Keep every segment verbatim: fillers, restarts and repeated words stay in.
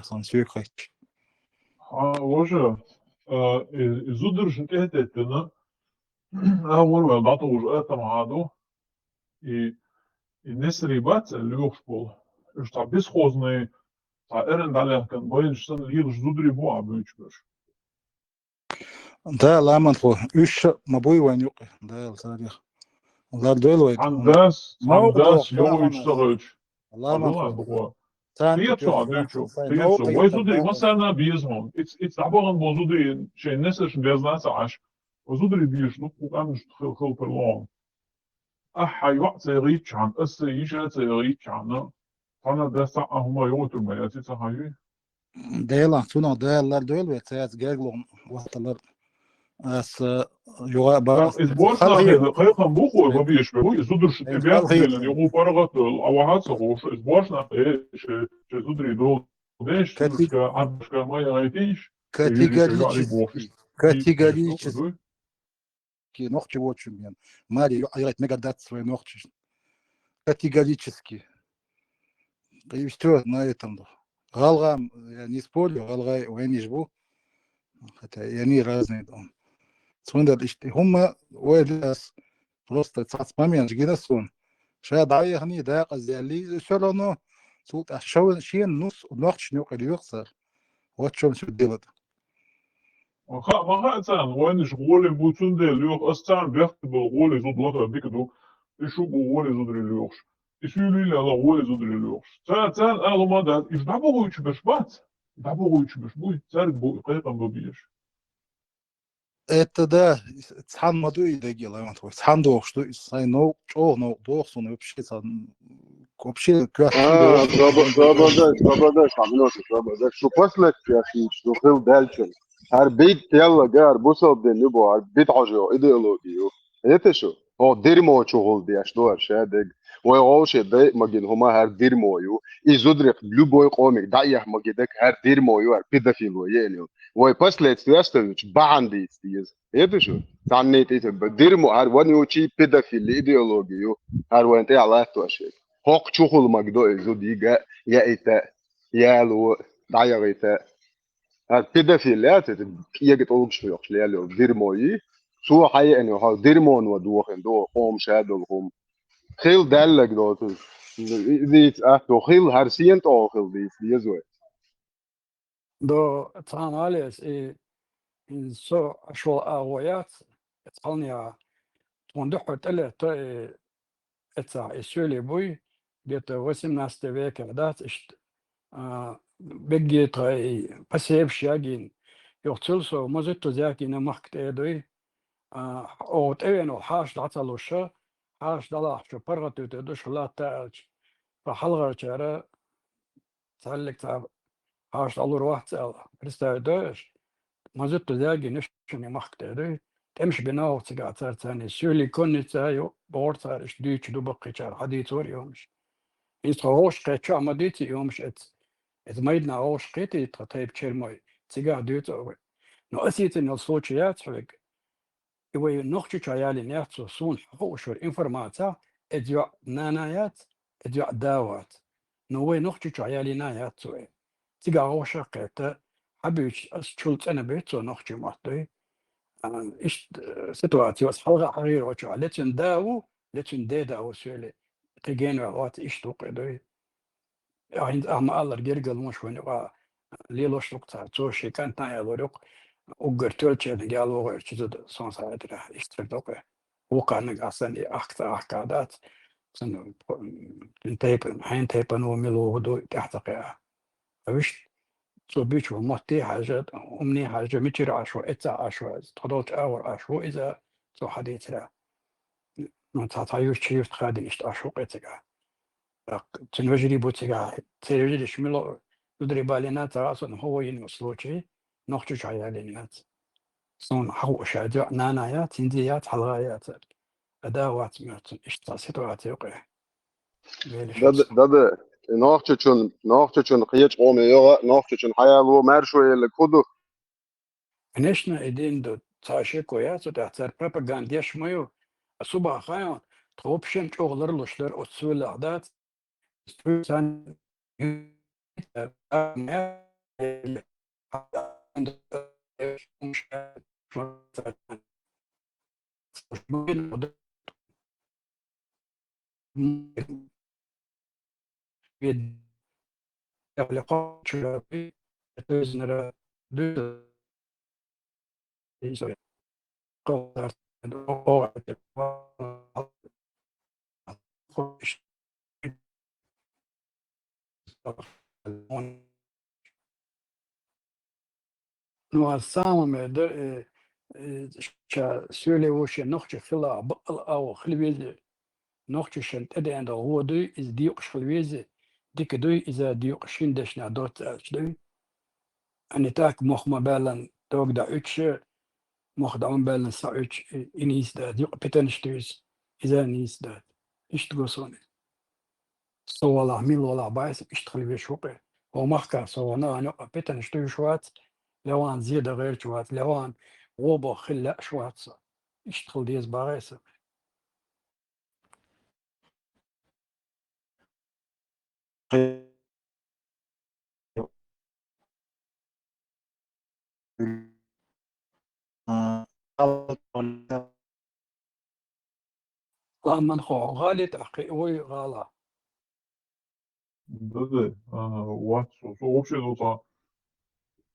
тхан соьга хетча. Хьа, вожа, а, и, и зударшна тӀехӀоьттина, а, вар ваьл дӀатӀаужа атам хьаду, и, и несарий бац аьлла лоьхуш болу. Уьш цхьа бесхозный, цхьа эрна дӀалехкан байлаш санна лелаш зударий бу а буьйцуш берш. Да, ламан тхо, уьш ма буй вайн юкъе, Дала царах лардойла вай. Хьан дас, хьан дас йогӀуьйтуш ца хилча. Ламан тхо. Кхету а дуьйцу, кхету. Вай зударий массарна беза хьуна. Иц, иц дӀабахана болу зударий шайн несаршна безна а ца Ӏаш. Вай зударий безаш ду, кху къаьмнаш хил, хил парлон. Ахьа йоӀ ца ягӀийтчхьана, аса йиша ца ягӀийтчхьана, тхьана дас цхьа а хӀума йогӀуьйтур ма яц, ца хьан юй? Дела, цунах Дала лардойла вай, цаьрца гергалуш вахталар. Аса юха а бара. Иза бош нах кхайкхам бу хӀой, ма беш бе, иза зударша тӀе бехк беллина, юха паргӀат а, а ваха ца хууш, иза бош нах, э, ши, ши зударий долу деш, категорически, Ӏабашка ма яхайтийша, категорически, категорически. Нохчи вочун бен. Маре, ю-, айгӀайт мегар дац вай нохчиш. Категорически. И всё на этом. ГӀалгӀам, я не спорю, гӀалгӀай вайниш бу. Хотя и они разные там. Цундела иштта хӀумма вай лес просто цац момент гина суна. Ша дӀаяхний, дакъаза яьллий, всё равно цул тӀаьхьа шо-, шен нус нохчашна юкъе лоьху цара. Вот в чём всё дело-то. Ма хаьа, ма хаьа царна, вайнаш гӀоле бу, цундела лоьху, ас царна бехк болу гӀоле зуда лахара дика ду, и шу бу гӀоле зударий лоьхуш. И суьйлий лела гӀоле зударий лоьхуш. Ца-, царна ала ма дац, уьш дӀабохуьйтуш берш бац. ДӀабохуьйтуш берш буй, цаьрга бу кхайкхам бан безаш. Это да, цхьаьна ма ду и дегила, цхьаьна дохуш ду, сайн новкъа, чӀогӀа новкъа доху суна вообще цхьа, вообще коьрта. А, доба-, добадай, добадай, ша, минуту, добадай. Шу последствия хилча, шу хила даьлча. ХӀара бит телла гар, бусалба дин ю бо, хӀара бит хьожо, идеология ю. Это шу? О, дерьмо чу гӀулдеш ду хӀара ша дег. Вай гӀовше дай магин хӀума хӀара дерьмо ю. И зудрих любой къомиг дӀаех магидак хӀара дерьмо ю, хӀара педофил вай еънил. Вай последствия оставить, бахьана дийца деза. ХӀета шу? Цхьанне тӀе ца ба-, дирмо, хӀара ван ю чи педофили идеология ю. ХӀара вайн тӀехь латтош. ХӀокху чухула магадо и зуда йига, яита, яло, дӀаягӀита. ХӀара педофил яц, это кӀега тӀулгаш хьоькхуш лело, дирмо йи. Цо хьаеана, хьо дирмоно дохина, до, къоман ша долу хӀума. Хила даьллаг доцу. Дийца атто, хила, хӀара сен тӀо хила дийца, деза вай. До цхьа а ма леца, и, и со аша волу агӀо яц, эца хьалнеха. Тхуна дуьххьара тӀелетта и, эцахь и суьйлий буй, где-то восемнадцатый векехь дац иштта, а, бегге тхай и пасебаш ягийна. Юха цул сов мазутту зягийна махка тӀе дуй. А, оха тӀевеана хьаша дӀа ца луша, хьаша дӀалахчу паргӀатуьйту душ латта аьлча, ткъа хьалхарчара цхьаьллиг цхьа хьаша дӀалур вац аьлла, представить дой аша? Мазутту зягийна шуна махка тӀе дуй. ТӀемаш бина оха цигахь цара царна, суьйлий конница ю, бохура цара, иштта дуьйцуш ду баккхийчара, хьадийцора и хӀумаш. Иза тхо гӀовш кхетчохь ма дийца и хӀумаш эца. Эца майдана гӀовш кхетий тхан тайпа чермой, цигахь дуьйцу вай. Но ас йийцина йолу случай яц хьоьга. И вай Нохчийчохь ялийна яц цо, суна хьахуушура информаци, эца йоӀ нана яц, эца йоӀ да вац. Но вай Нохчийчохь ялийна яц цо и. Цигахь гӀовша кхетта, хьабуьйцуш ас чул цӀена буьйцу цо нохчий мотт дуй. А, иштта, э, ситуаци ас хьалха хьахийра вачохь, лецуьнан да ву, лецуьнан деда ву суьйлий. Кхин генваьлла вац, иштта ву кхин дуй. Ахь хӀинца ахь ма-аллара гергарлонаш вайна юкъа лелош ду-кх цара. Цо шен кӀантана а аьллар ю-кх, уггар тоьллачерниг яло гӀерташ зуда сон схьаэцарехь, иштта хир ду-кх. Вукхарниг ахь санна и ахка ца ахка дац, цуьнан тайпа, хьенан тайпана ву, мила ву, хӀун ду, тӀаьхьа ца кхиа. Ткъа вуьшта, цо буьйцуш болу мотте а хьаьжжа, хӀумане а хьаьжжа, мичара Ӏаш ву, эццахь Ӏаш ву, тхо долчу агӀор Ӏаш ву иза, цо хьадийцарехь. Ну, цхьа, цхьа юьртахь юьртахь хадийна иштта Ӏаш ву-кх и цигахь. ТӀаккха цуьнан вежарий бу цигахь, церан вежарий мила зударий балийна, ца хаьа суна хӀун ву йина йолу случай, Нохчийчохь ялийна яц. Суна хьахууш яц, йоӀ нана яц, хӀинца яц, хьалха яц. Ткъа да вац моьтту цунна, иштта цхьа ситуаци ю-кх и. Дада, дада, и нохчочун, нохчочун кхечу къоме йогӀа, нохчочун хьаяло маршо еллаг хӀун ду? Конечно, и дин ду, цхьа шеко яц цу тӀехь, цара пропаганда еш ма ю. Ас хӀун боху хаьий хьуна, тхо вообще чӀогӀа ларлуш дара оцу суьйлах дац. Цуьнан царна Ну, а самом деле, э, э, ща сёле вообще нохчи хила, бакъал ава хила везде. Нохчи шин тӀедеанда гӀо дуй, из дийкъуш хила везде. Дика дуй, иза дийкъуш шин дешна доццач дуй. А не так, мох ма баьлан дог да уьча, мох да ма баьлан са уьча, и, и нийса да, дийкъу питанаш дуйс, иза нийса да. Ишт госони. Со валахь, мил валахь байса, ишт хила веш вукъе. О махка со вана, а нёкъа питанаш дуйш вац, леван зе да гӀерч вац, леван гӀо бо хила лаьш вац со. Ишт хила деза багӀе са. Ламан хо гӀали тӀаккхи вуй гӀала. Да, да, ага, вот, со, со вообще, ну, та,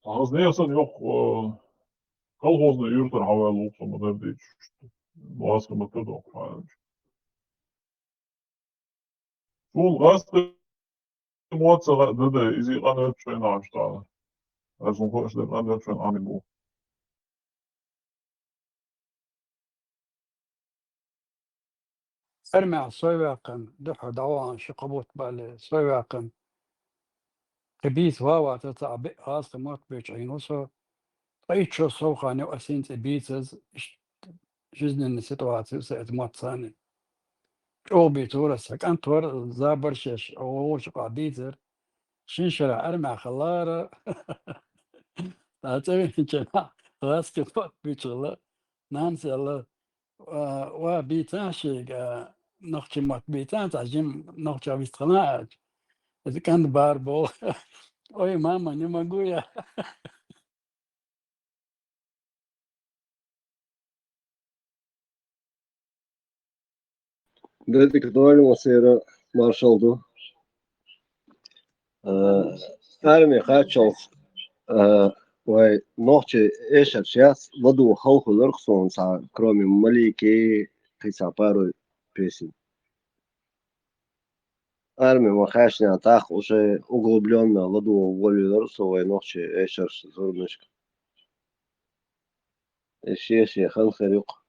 та знесан ёх, э, колхозный юртар хавал лук, со, мадам дич, ласка матка док, правильно. Сул гӀаста моца, да, да, изи къанат чойна ашта. Аз сул хош да къанат чойна ами бу. Эрмя сой вакъан, духьа даван ши къабут бале, сой вакъан. Кибис вава тата аби аз мот бич айнусо. Ай чо совхане асин ци бицаз, иш-, жизненная ситуация са эт мот сани. ЧӀогӀа бийцура са кӀантор, забаршеш, ош къа бийцар. Шин шара армя халара. Та цӀевинча, гӀаски пот бийцула. Нан села, а, ва бийцан шига, нохчи мот бийцан, ца жим нохча вист хана ач. Из канд бар бол. Ой, мама, не могу я. Дедик Долин Васера маршал ду. Э, армия хачал, э, вай нохчи эшер шас, ладу халху ларксон са, кроме Малики, киса пару песен. Армия ма хачня так уже углублённо ладу волю ларксон вай нохчи эшер зурнышка. Эши, эши, хан харюк.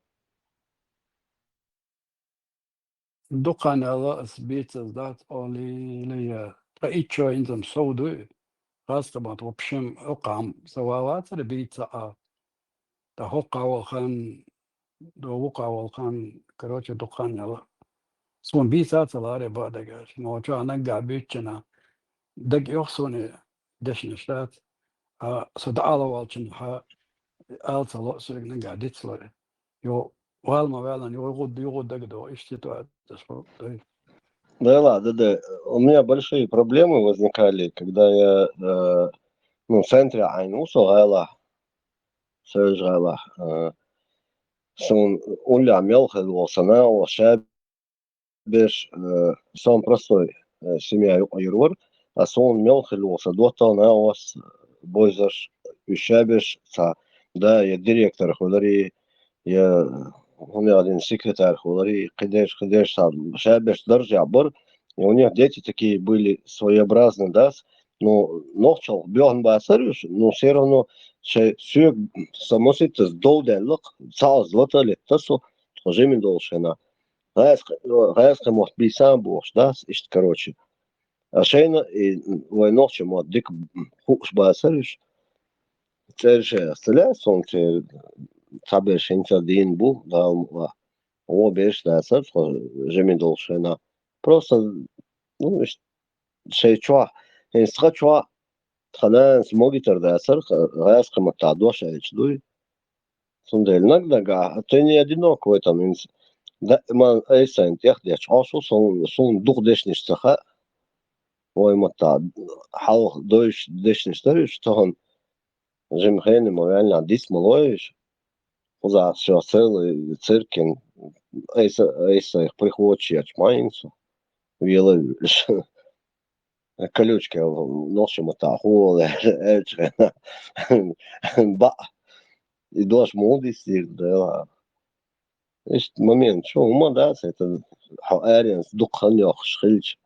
Дукханяла ас бийцас дац олилия. Та иччо инзам совду. Хастамат, в общем, окам савалацара бийца а. Та хоккавал хан, довукавал хан, короче, дукханяла. Сун бийца цаларе бадагаш. Но чо анага бюччана. Даг ёхсуни дешнештат. А, со да алавалчун ха, алцало сюргнага дицлоре. Ё, валма валан, ё гуд, ё гуд дагдо, ишти то, да, да. Да ладно, да. У меня большие проблемы возникали, когда я, э, ну, в центре Айнуса гала, Сэж гала, э, сун улля мелхи лосана, о шаб беш, э, сам простой, э, семья юкъа юрвар, а сон мел хилуса, доттал на ос, э, бойзаш, ушабеш, ца, да, я директор хулари, я, он я один секретарь хулари, кидеш, кидеш, са, шабеш даржа бар, и у них дети такие были своеобразные, да, но нохчал бёхан басарюш, но все равно ше, сюк, самосит, долделлык, цал злата лет, тасо, тоже ми долшена. Гайс, гайс, кому бийсан бохш, да, ишт, короче. А шейна, и, вай нохча мо дик хукш басариш. Церше, стреляет солнце, табе шейнца дин бу, да, ва. О, беш, да, сар, жеми долшена. Просто, ну, ишт, шей чуа, ин сха чуа, тханан смогитар да, сар, гайс, кому та доша, ич дуй. Цундела наг-нагахь, ты не одинок в этом, инс-, да, ман айсан тӀехдеча, Ӏо шу сон, сон дукха дешнаш ца хаьа. Вай ма-тта хьалха дойш дешнаш даруш, тахана жима хене ма ваьлла, диц ма лойш. Кхузахь шо целый цирк йина, айса, айса приход шечу ма йина со. Велавеш. Колючка нохча ма-тта хӀун волу аьлча хенахь. Баъ. И дош муха дисдийр, Дела? Иштта момент чу хӀума дац, это хьо аренца дукха хан йоккхуш хилча,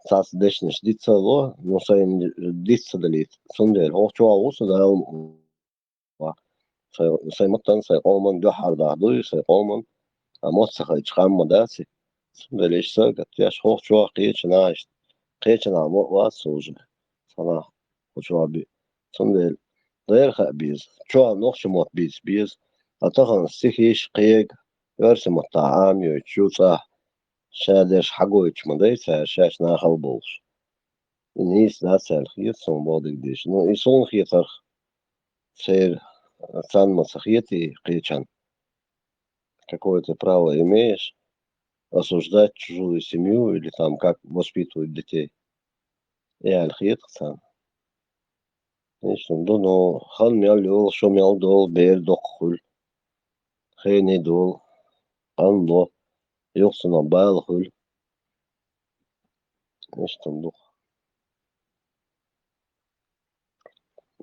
цхьацца дешнаш диц ца ло, ну, сайна диц ца далийта. Цундела хӀокху чохь ву со Дала ма ван. Сайн, сайн маттан, сайн къоман дуьххьара дахь дуй, сайн къоман, а мотт ца хайча хам ма дац и. Цундела иштта сагатдеш хӀокху чохь кхечанхьа иштта, кхечанхьа мо а вац со уже, санахь кху чохь би. Цундела дера хаа беза, чохь нохча мотт бийца беза, а тахана стихиш кхега, оьрсийн маттахь Ӏамайойтуш ю цӀахь, ша дерш хьагойтуш ма дай цара, шаьш нахала болуш. И нийса дац аьлла хета суна боху дерг дийша. Ну, и суна хетарх, церан, царна ма ца хета и кхечан. Какое ты право имеешь осуждать чужую семью или там как воспитывают детей? И аьлла хета царна. Иштта ду, ну, хан мел йолу, шо мел долу, бер доккха хуьлу. Хене долу, хан ло, юха цунах бала хуьлу. Иштта ду.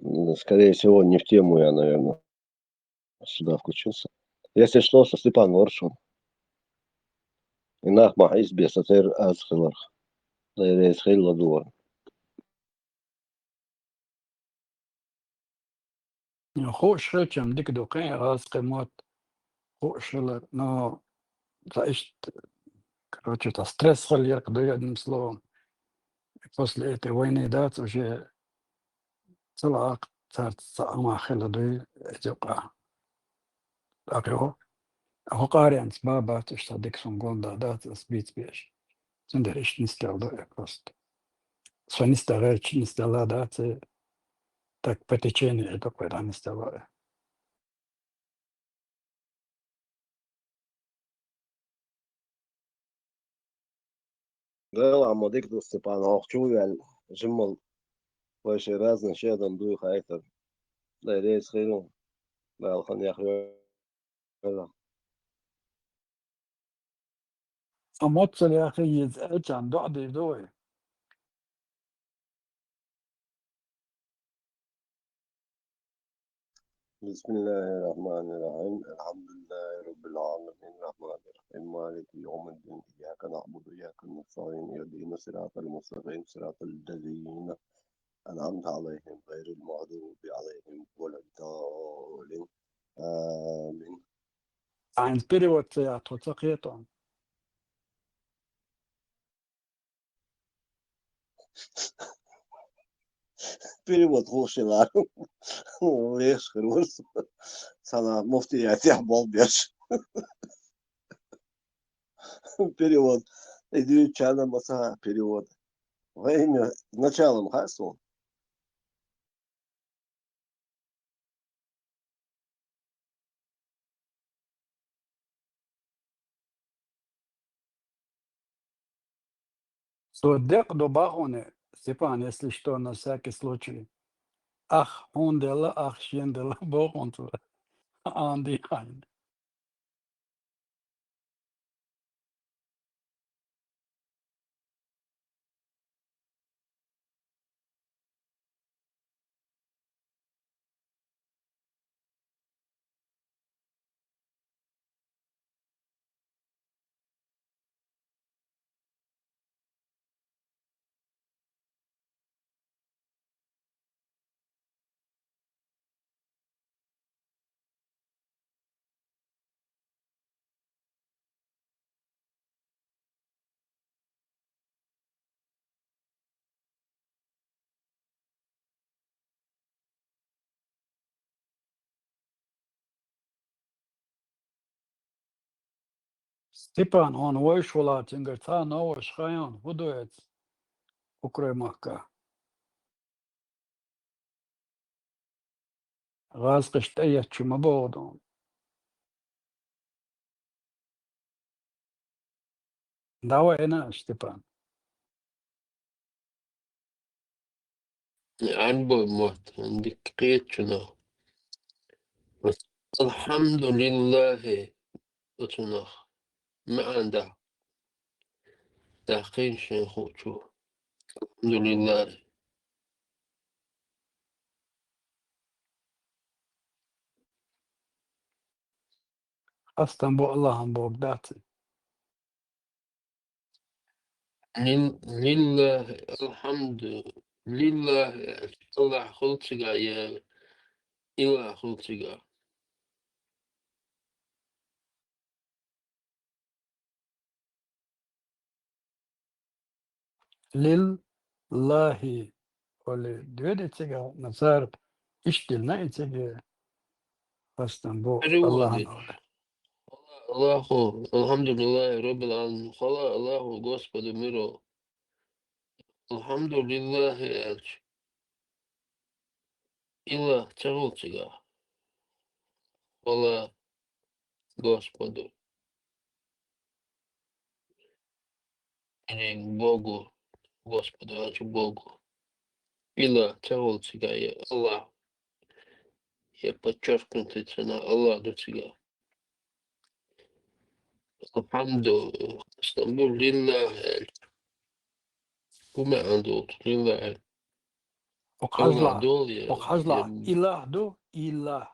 М, скорее всего, не в тему я, наверное, сюда включился. Если что, со Степан Воршин. И нах мах избе со тер аз хиларх. Да и рейс хилла дуор. Ну, хууш хилчам дика ду, кхин а гӀазкхи мотт хууш хилар. Но ца иштта, короче, ца стресс хилла ярх ду, одним словом. После этой войны дац уже ца лаакх, царца ца амах хилла дуй, эцу къа. ТӀаккха хӀокху аренца бан бац, уьш ца дика сун гонда дац, ас бийца беш. Цундела иштта нисделла ду э просто. Со нисда гӀерташ нисделла дац э, так по течению это кхуьра нисделла э. Дела ма дика ду, Степан, хьох чу ваьлла, жиммал вай шайн разный шедан дуй хайтар. Дай рейс хилла, Дала хан яхйойла. А моццал яхъе еза аьлча, доӀа дийр ду вай. بسم الله الرحمن الرحيم. الحمد لله رب العالمين. الرحمن الرحيم. مالك يوم الدين. إياك نعبد وإياك نستعين. اهدنا الصراط المستقيم. صراط الذين أنعمت عليهم غير المغضوب عليهم ولا الضالين. آمين. Хьайна перевод ца яхь, тхо ца кхета хьуна. Перевод хууш хилар. Леш хир ву со. Сана муфтиятехь болх беш. Перевод. И дуьйцучарна ма ца хаьа перевод. Вай имя началом хаьа суна. Со декъ ду бахуне, Степан, если что, на всякий случай. Ах хьуна делла, ах шена делла бохунца. Анди хьайна. Степан, хьуна вайша вала цуьнгара цхьа а новкъаш хаьий хьуна, хӀун ду эца Украин махка? ГӀазкхаш тӀееттачу ма боху дуьйна. Давай, Степан. Арбой мотт, дика кхетачунах. Алхьамдулиллахи, оцунах маьӀан да. Дахкийна шайн хуучу. Алхьамдулиллахи. Къастам бу Аллахьан бог дац. Лил-, лиллахи, алхьамду, лиллахи, Аллахь хуьлу цигахь, я илахь хуьлу цигахь. Лиллахи, оли дуьйна цига, насар иштта дина и цига, хастам бу Аллахьан оли. Аллаху, алхьамдулиллахи Раббил Ӏаламин, хала Аллаху Господу миру. Алхьамдулиллахи аьлча, илахь ца хуьлу цигахь. Хала Господу. Или Богу, Господу, аьлча Богу. Илахь ца хуьлу цигахь, я Аллахь. Я подчеркнутый цена Аллахь ду цигахь. Алхьамду, хастам бу лиллахи аьлча. Бу маьӀан долчу лиллахи. Оха хьажал, оха хьажал. Илахь ду, илахь.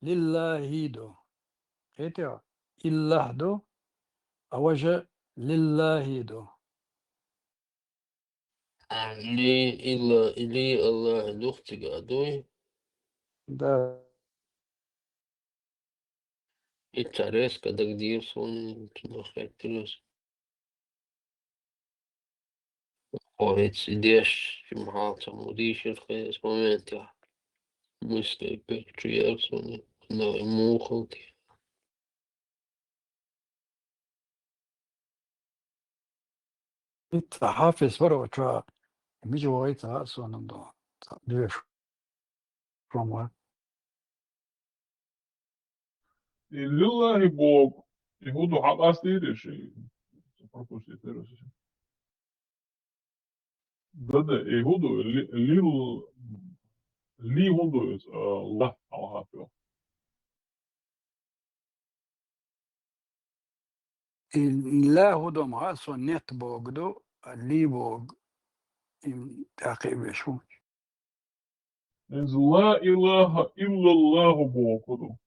Лиллахи ду. Кхетий? Илахь ду, а важа лиллахи ду. А, ли, илла, или Аллахь дух цига дуй? Да. И царес кадагдир сон, цунах хеттирес. Ой, ци деш, ши махьал ца ма дийшира хеза моментехь. Мысли пекчу яр сон, но и мухалти. Итт хьафиз вара вача, мижа вогӀий ца хаьа суна ду, ца дуьйш хӀума. И лиллахи бог, и хӀун ду хьан къастийра ши? Пропустить вера ши. Да, да, и хӀун ду, ли-, лил-, ли хӀун ду иза, а, лахь хьалха пел? И ла хӀун ду ма хаьа, со нет бог ду, а ли бог, им тӀаккха веш ву. Иза ла илаха иллаллаху боху ду.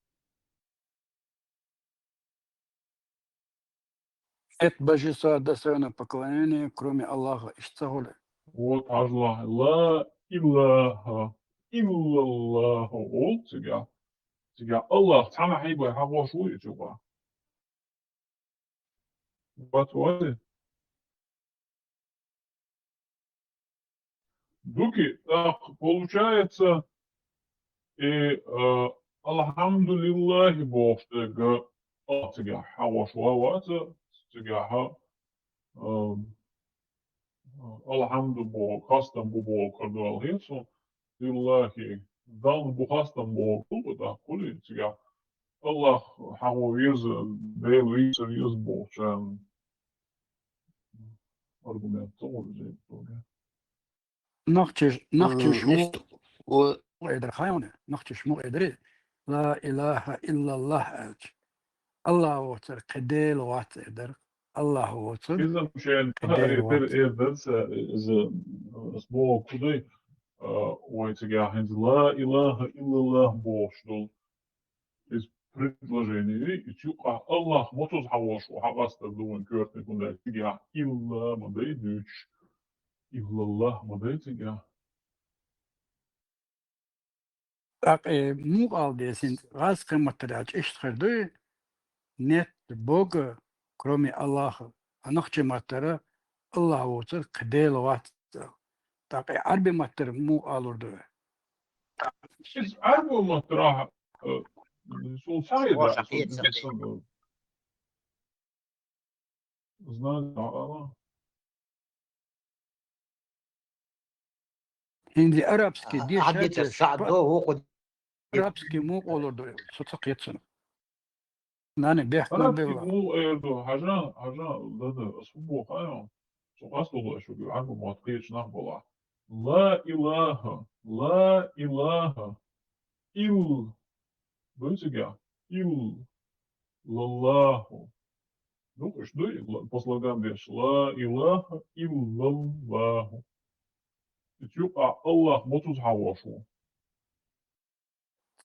Нет божества достойного поклонения, кроме Аллаха, иштта ца хуьлу. Вот, хьажал, ла илаха иллаллаху олу цигахь. Цигахь Аллах цхьаьна хьийбай хьахош ву и чугӀа. Бац вари? Дуки, так получается, и, э, алхьамдулиллахи бохуш дерг а цигахь хьахош ван вац, цигахь, э, алхьамду боху, хастам бу боху карадала хир сон, лиллахи, Далла бу хастам боху, тӀаккха хуьлий цигахь Аллах хьахо веза, Дела вийцар еза бохучарна аргумент ца хуьлу иза. Нохчаш, нохчаш М, муха иштта, о, муха эдара хьайвана, нохчаш муха эдара, ла илаха иллаллах аьлча. Аллах воцург кхин Дела вац эдара. Аллах воцург иза шен кхин Дела вац. Эр дац, иза, ас боху кху дай, а, вай цигахь хӀинца ла илаха иллаллах бохуш долу. Иза предложение, и цу юкъахь Аллах мацазза хьан волуш ву, хьан къастар ду вайн коьртаниг, хӀунда аьлча цигахь илла ма дай дуьйцуш, иллаллах ма дай цигахь. ТӀаккха муха ала деза хӀинца, гӀазкхийн маттара аьлча иштта хир дуй? Нет Бога, кроме Аллаха. А нохчийн маттара Аллах воцург кхин Дела вац. ТӀаккха и Ӏарбийн маттара муха алур ду вай? Иза Ӏарбийн маттара, э, суна ца хетара, суна ца хетара. Знаю, а, а. ХӀинца арабский А, дешар а, дешар, арабский муха олур ду, со ца кхета цунах. Нани, бехк ма белла. Арабский муха эр ду, хьажа, хьажа, да, да, ас хӀун боху, а, со къасталла шу, Ӏарбийн мотт кхеташ нах балахь. Ла илаха, ла илаха. Ил. Буй цигахь? Ил. Лаллаху. Ну, уж дуй, ла-, по слогам деш. Ла илаха иллаллаху. И цу юкъа Аллах моцуз хьагӀош ву.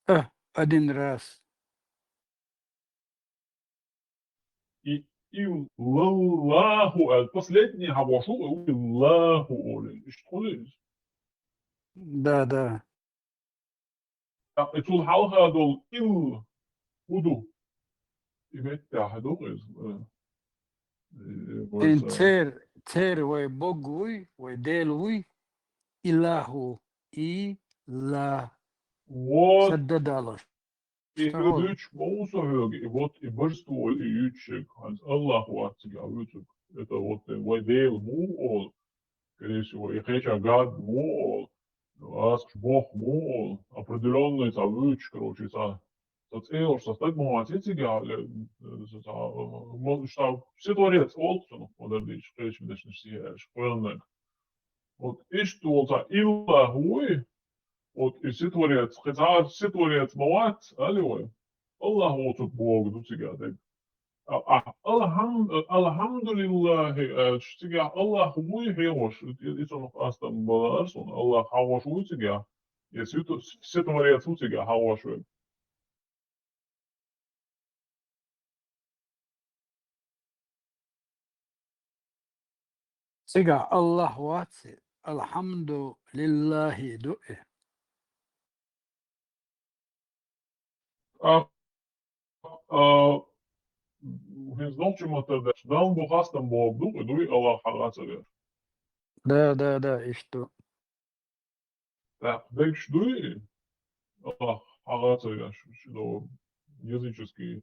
Э, один раз. И, и лаллаху, а последний хьагӀош ву, и лаху олий. Иштта хуьлий иза? Да, да. ТӀаккха и цул хьалха долу ил хӀун ду? И меттехь ду иза, э, э, вай Эн са- цер, цер вай Бог вуй, вай Дела вуй, Илаху, и ла. Вот. Садда далош. И Что? Дуьйцуш ма ву со хьоьга, и вот и божество, и юьйцуш, хӀинца Аллах вац цигахь вуьйцург. Это вот, э, вай Дела ма ву олу, скорее всего, и кхеча гад ма ву олу, ас Бог ма ву олу, определённый цхьа вуьйцуш, короче, цхьа, цхьа цӀе йолуш цхьа стаг ма вац и цигахь, э, э, цхьа, э, мо-, цхьа ситворец олу цунах, ма-дарра дийцича, кхечу дешнаш сиха аьлча, кхоьллинарг. Вот иштта волу цхьа Илла вуй, вот и ситворец, кхин цхьа а ситворец ма вац, али вай? Аллах воцург бохург ду цигахь дерг. А, а, алхьам-, алхьамдулиллахи аьлча, цигахь Аллах вуй хьехош, и, и цунах къастам балар суна, Аллах хьахош вуй цигахь, я ситу-, ситворец ву цигахь хьахош верг? Цигахь Аллах вац и, алхьамду лиллахи ду и. А, а, хӀинца нохчийн маттахь деш, Далла бу хастам бохург ду, и дуй Аллах хьагӀа ца веш. Да, да, да, иштта. ТӀаккха дегаш дуй, а, хьагӀа ца веш, шуьга языческий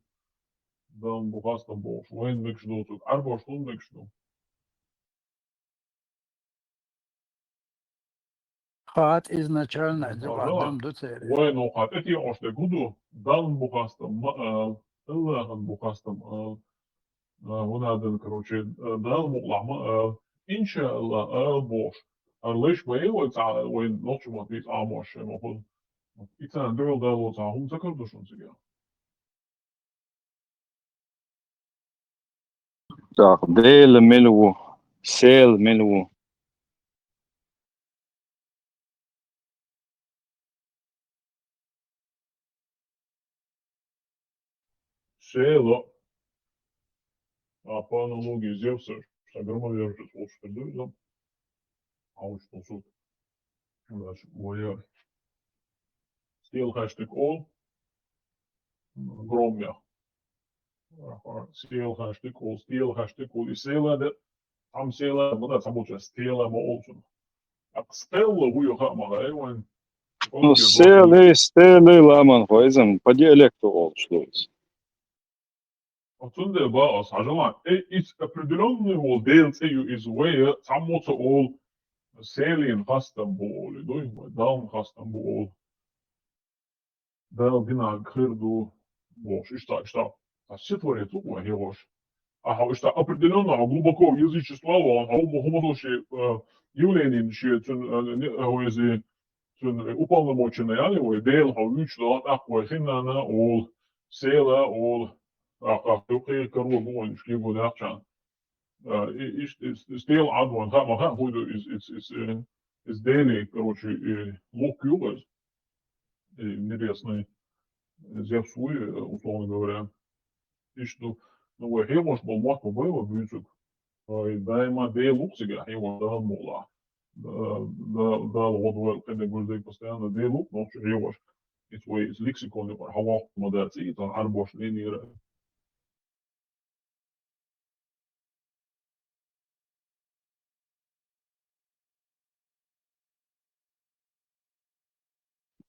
Далла бу хастам бохуш, вайна мегаш доцург, Ӏарбош хӀунда мегаш ду? Хатта изначально М, иза ага. Адам ду церан. Вайна хьан тӀетеӀош дерг хӀун ду? Далла бу хастам ма ала, Аллахана бу хастам ала. А, вон адам, короче, а, Дала мукъалахь ма ала, иншааллах ала бохуш. Ара лайш ма е вай цхьа, вайн нохчийн маттахь Ӏамош шайн ма хуьлу. И царна дуьхьал дало цхьа хӀума ца карадо шуна цигахь? ТӀаккха Дела мила ву, сел мила ву? Села. А по аналогии Зевса, ша громовержец волчу хир ду иза. А уж тосут. Дальше. Вая. Стелхаштык ол. Громмех. Аха, стелхаштык ол, стелхаштык ол. И села да. Там села, ма да, там получается, стела ма олчун. А стелла вуй хаа ма гай вайн. Ну, стелы, стелы ламан хойзам, по диалекту олуш дуйс. Оцунде ба ас хьажала, э, ис определённый вол Дела цӀе ю иза вай, цхьаммо ца ол, селин хастам бу оли, дуй, вай Далла хастам бу ол. Дала динарг хир ду, бохуш, иштта, иштта. А ситворец ву вай хьехош. Ахьа, иштта определённо, глубоко в язычество, вон, хьо ма хӀума ши, э, явление ши, цун, э, не, э, вайзи, цун, э, уполномоченный, яни, вай, Дела хьо вуьйцуш дала, тӀаккха вай хиннана ол, села ол, тӀаккха хьо кхе каро бу вайн, шкего дахчан. А, и, и, и, и стел Ӏад вайн, хаа ма хаьа, хӀун ду, из, из, из, э, из Дели, короче, э, лук ю вай. И небесный Зевс вуй, э, условно говоря. Иштта, ну, вай хьехош болу мотт ма бай вай буьйцург. Вай даима Дела ву-кх цигахь хьехош Дала мукъалахь. Да-, да-, Дала гӀо ду вай, кхидерг гуш дерг постоянно Дела ву-кх нохчо хьехош. Иза вай, иза лексикон юкъара хьавоккхур ма дац, и тхан Ӏарбош линера.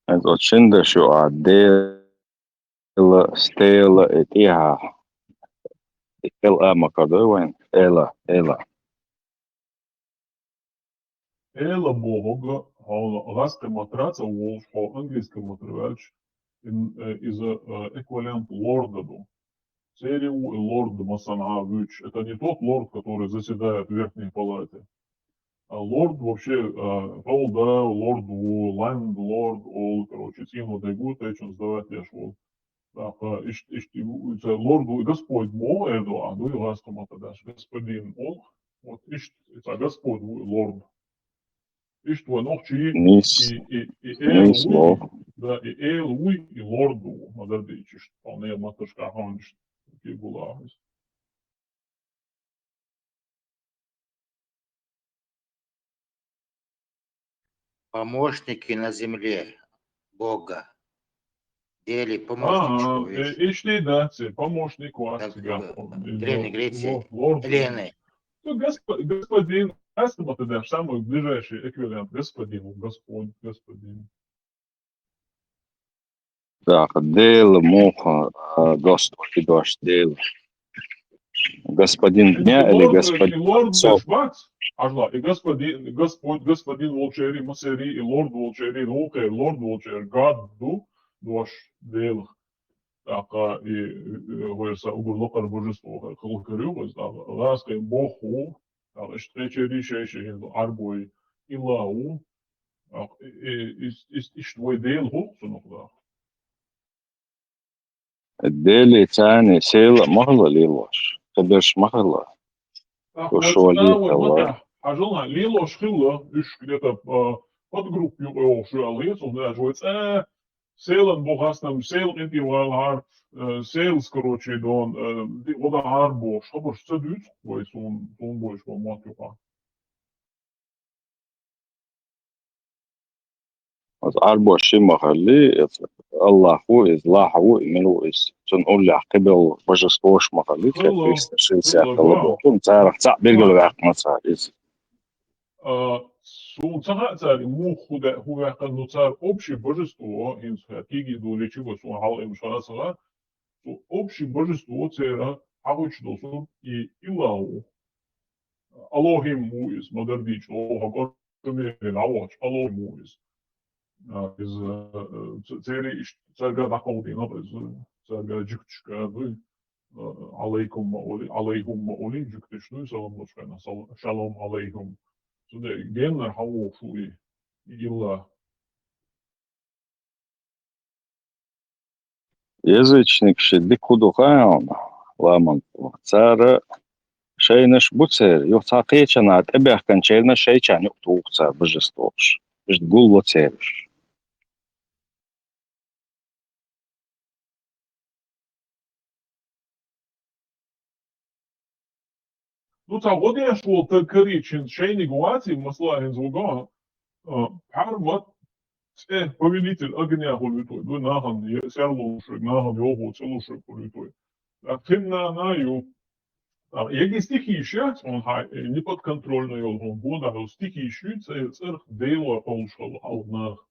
Хьайна оцу шина даш ю а Дела, стела, и тӀехьа. И эл а ма кадой вайн. Эла, эла. Эла бохург, хьо гӀазкхийн маттара ца волуш, хьо английский маттара ваьлча, ин-, э, иза, э, эквивалент лорда ду. Церан ву и лорд массанхьа а вуьйцуш. Это не тот лорд, который заседает в верхней палате. Лорд вообще, а, Фолда, Лорд ву, Ланд Лорд, ол, короче, цӀено дегу, тайчун сдавать деш вол. Так, а, ишт, ишт, и ву, ца Лорд ву, Господь ву, э, до, а, ну, и вас там это даш, Господин ол. Вот, ишт, ца Господь ву, Лорд. Ишт вон охчи, Нис. И, и, и Эл Нис ву, ло. Да, и Эл ву, и Лорд ву. Мадардич, ишт, вполне матушка, хон, ишт, ки гула. Помощники на земле Бога. Дели помощничку А, весь. Э, ишли, да, це помощник у вас Так, всегда. Э, Древней Греции. Лорд, лорд. Эллины. Ну, госп-, господин, астма тогда самый ближайший эквивалент. Господину, Господь, господин. Так, Дела муха, а, Господь, Дождь, Дела. Господин дня или Господь концов? Ажла, и Господь, Господь, Господь волчери, Масери, и Лорд волчери, Рухе, Лорд волчери, Гадду, Дождь, Дела. Так, а, и, э, войса угур локар божество, хылкарю, войса, ласка Богу, так, что чери, шей, шей, арбой, Илау, так, и, и, и, и, и что Дел Бог, сунук, да. Дели цани села махла лилош. Кадеш махла. Так, Ушо вот, лилош. Да, вот, вот, да. Ажла, лилош хилла, уж где-то, а, подгруппу, э, ошо алгыс, он даже вот, э, селан бохаснам, сел инти валар, э, селс, короче, дон, э, ди, ода арбош, хабар садуц, вой сун, сун бойш, вой матюха. Вот арбош ши махали, это Аллаху из, Лаху, Имилу из. Цун уллях кибел божествош махали, Хилла, триста шестьдесят хилла, колобо. Тун царах ца бергал вакна ца из. А, сун цаха цари, му худа, худа кану цар общее божество, ин ца киги ду лечи го сун хал им шана цаха, су общее божество цера, ахуч досу и Илау. Алохим му из, мадардич, о, хакор, шумерин, авач, Алохим му из. А, из, э, ц-, цери иш-, царга дахалдина, из, царга джиктишка, ду, э, алейкум ма оли, алейхум ма оли, джиктиш, ду, салам лошкана, сал-, шалом алейхум. Суде геннер хаву шуи, и Илла. Язычник ши дикуду хаална, ламан цара шайнаш буцер, ю ца кечана, эбяхкан чейна шайчан ю тух ца божествош. Ишт гулло цериш. Ну, ца годеш вол та каричин шейни гуаци, масла, хин звуга, а, пармат, э, повелитель огня хулютой, ду нахан, е-, сярлушек, нахан, йогу, целушек хулютой. А тынна на ю. А, еги стихи ища, он хай, э, неподконтрольный, он, он, года, стихи ищу, ц-, церх дейло, а полушал, алнах.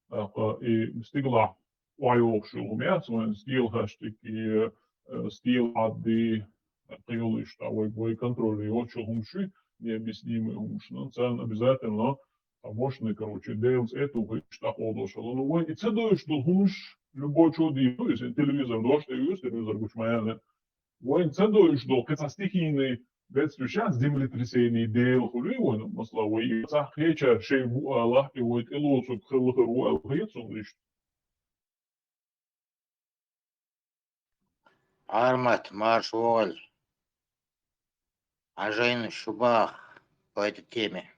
Так, а, и стигла вайох шулум, я, цун стил хаштик, и, э, стил адди, э, кыйыл ишта, вай, вай контроль, и вот шулум ши, необъяснимый хумш. Ну, цен обязательно, а, мощный, короче, дейлс эту, ишта ходо шалу. Ну, вай, и це доиш дул хумш, любой чуди, ну, если телевизор дождь, и телевизор гучмаяна, вайн ца доиш дол, каца стихийный бедствие, щас землетрясение, дел, хули вайн, масла, вай, ца хеча, шей бу, Аллах, и вай, эло, цук, хыл, хыру, Аллах, и цун лишь. Армат, марш, воль. Ажайн шубах по этой теме.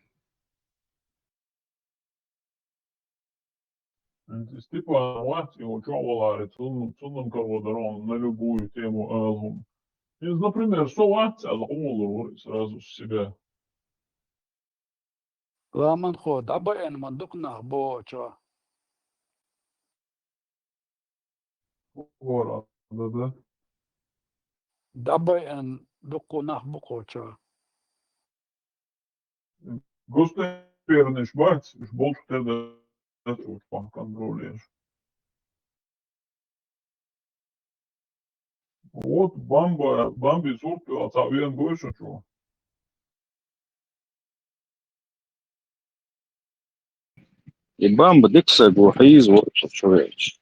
Степан, вац, и учёбалари, цун-, цунам кого даром на любую тему алгум. Из, например, со вац, алгум лур сразу с себя. Ламан ход, аба эн ман дукнах бочо. Вора, да, да. Дабай эн дукку нах букочо. Госте пернеш бац, уж болчу те да, да, уж пан контролеш. Вот бамба, бамби сурту, а ца уен гойшо чу. И бамба дикса гу хиз вот чувеч.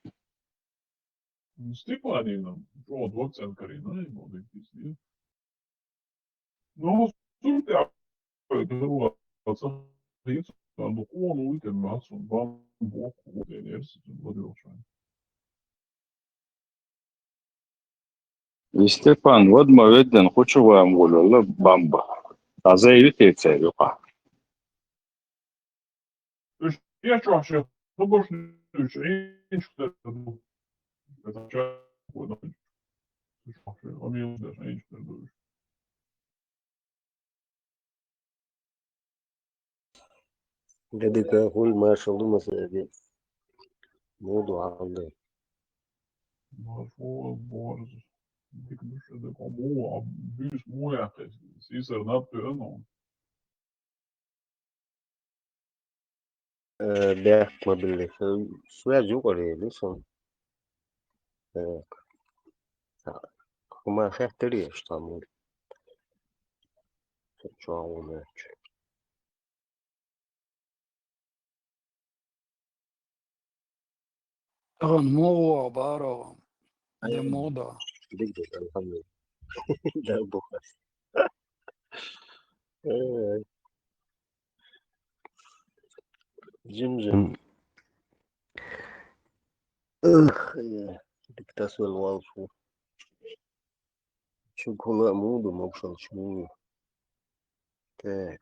Степанина, вот, вот цен Карина, и вот и пиздец. Ну, сурту, а, это было, цӀа хийца, ду къона вуй тӀе мац, бам боху, ву тӀе нерс, бадуьгӀучу. И Степан, вад ма веддина, кху чу ван волалла бамба. Даза ю те церан юкъа? Уьш я чохь шен хабарш дуьйцуш, Ӏийначух тера ду. Уьш чохь шен амин деш, Ӏийначух тера ду уьш. Де дика хуьлда, маршалла ду массаьрга. Муха ду хьал дан? Маршо борз. Дика ду ша дика. Муха, а, буьйса муха яьккхи? Сийсара наб тоьана хьуна? Э, бехк ма билли. Связь юкъара ели сан. Так. Хьума хеттарий аша цхьаммо? Со чохь ву моьттуш. Тахана муха вогӀу, Баро? Де муха до? Дика ду, алхьамдулиллахӀ. Дала бу хьоьсту. Э. Жим-жим. Эх, э, дика тасавелла воллуш ву. Шуьга хӀума а муха ду, могушаллаш муха ю? Так.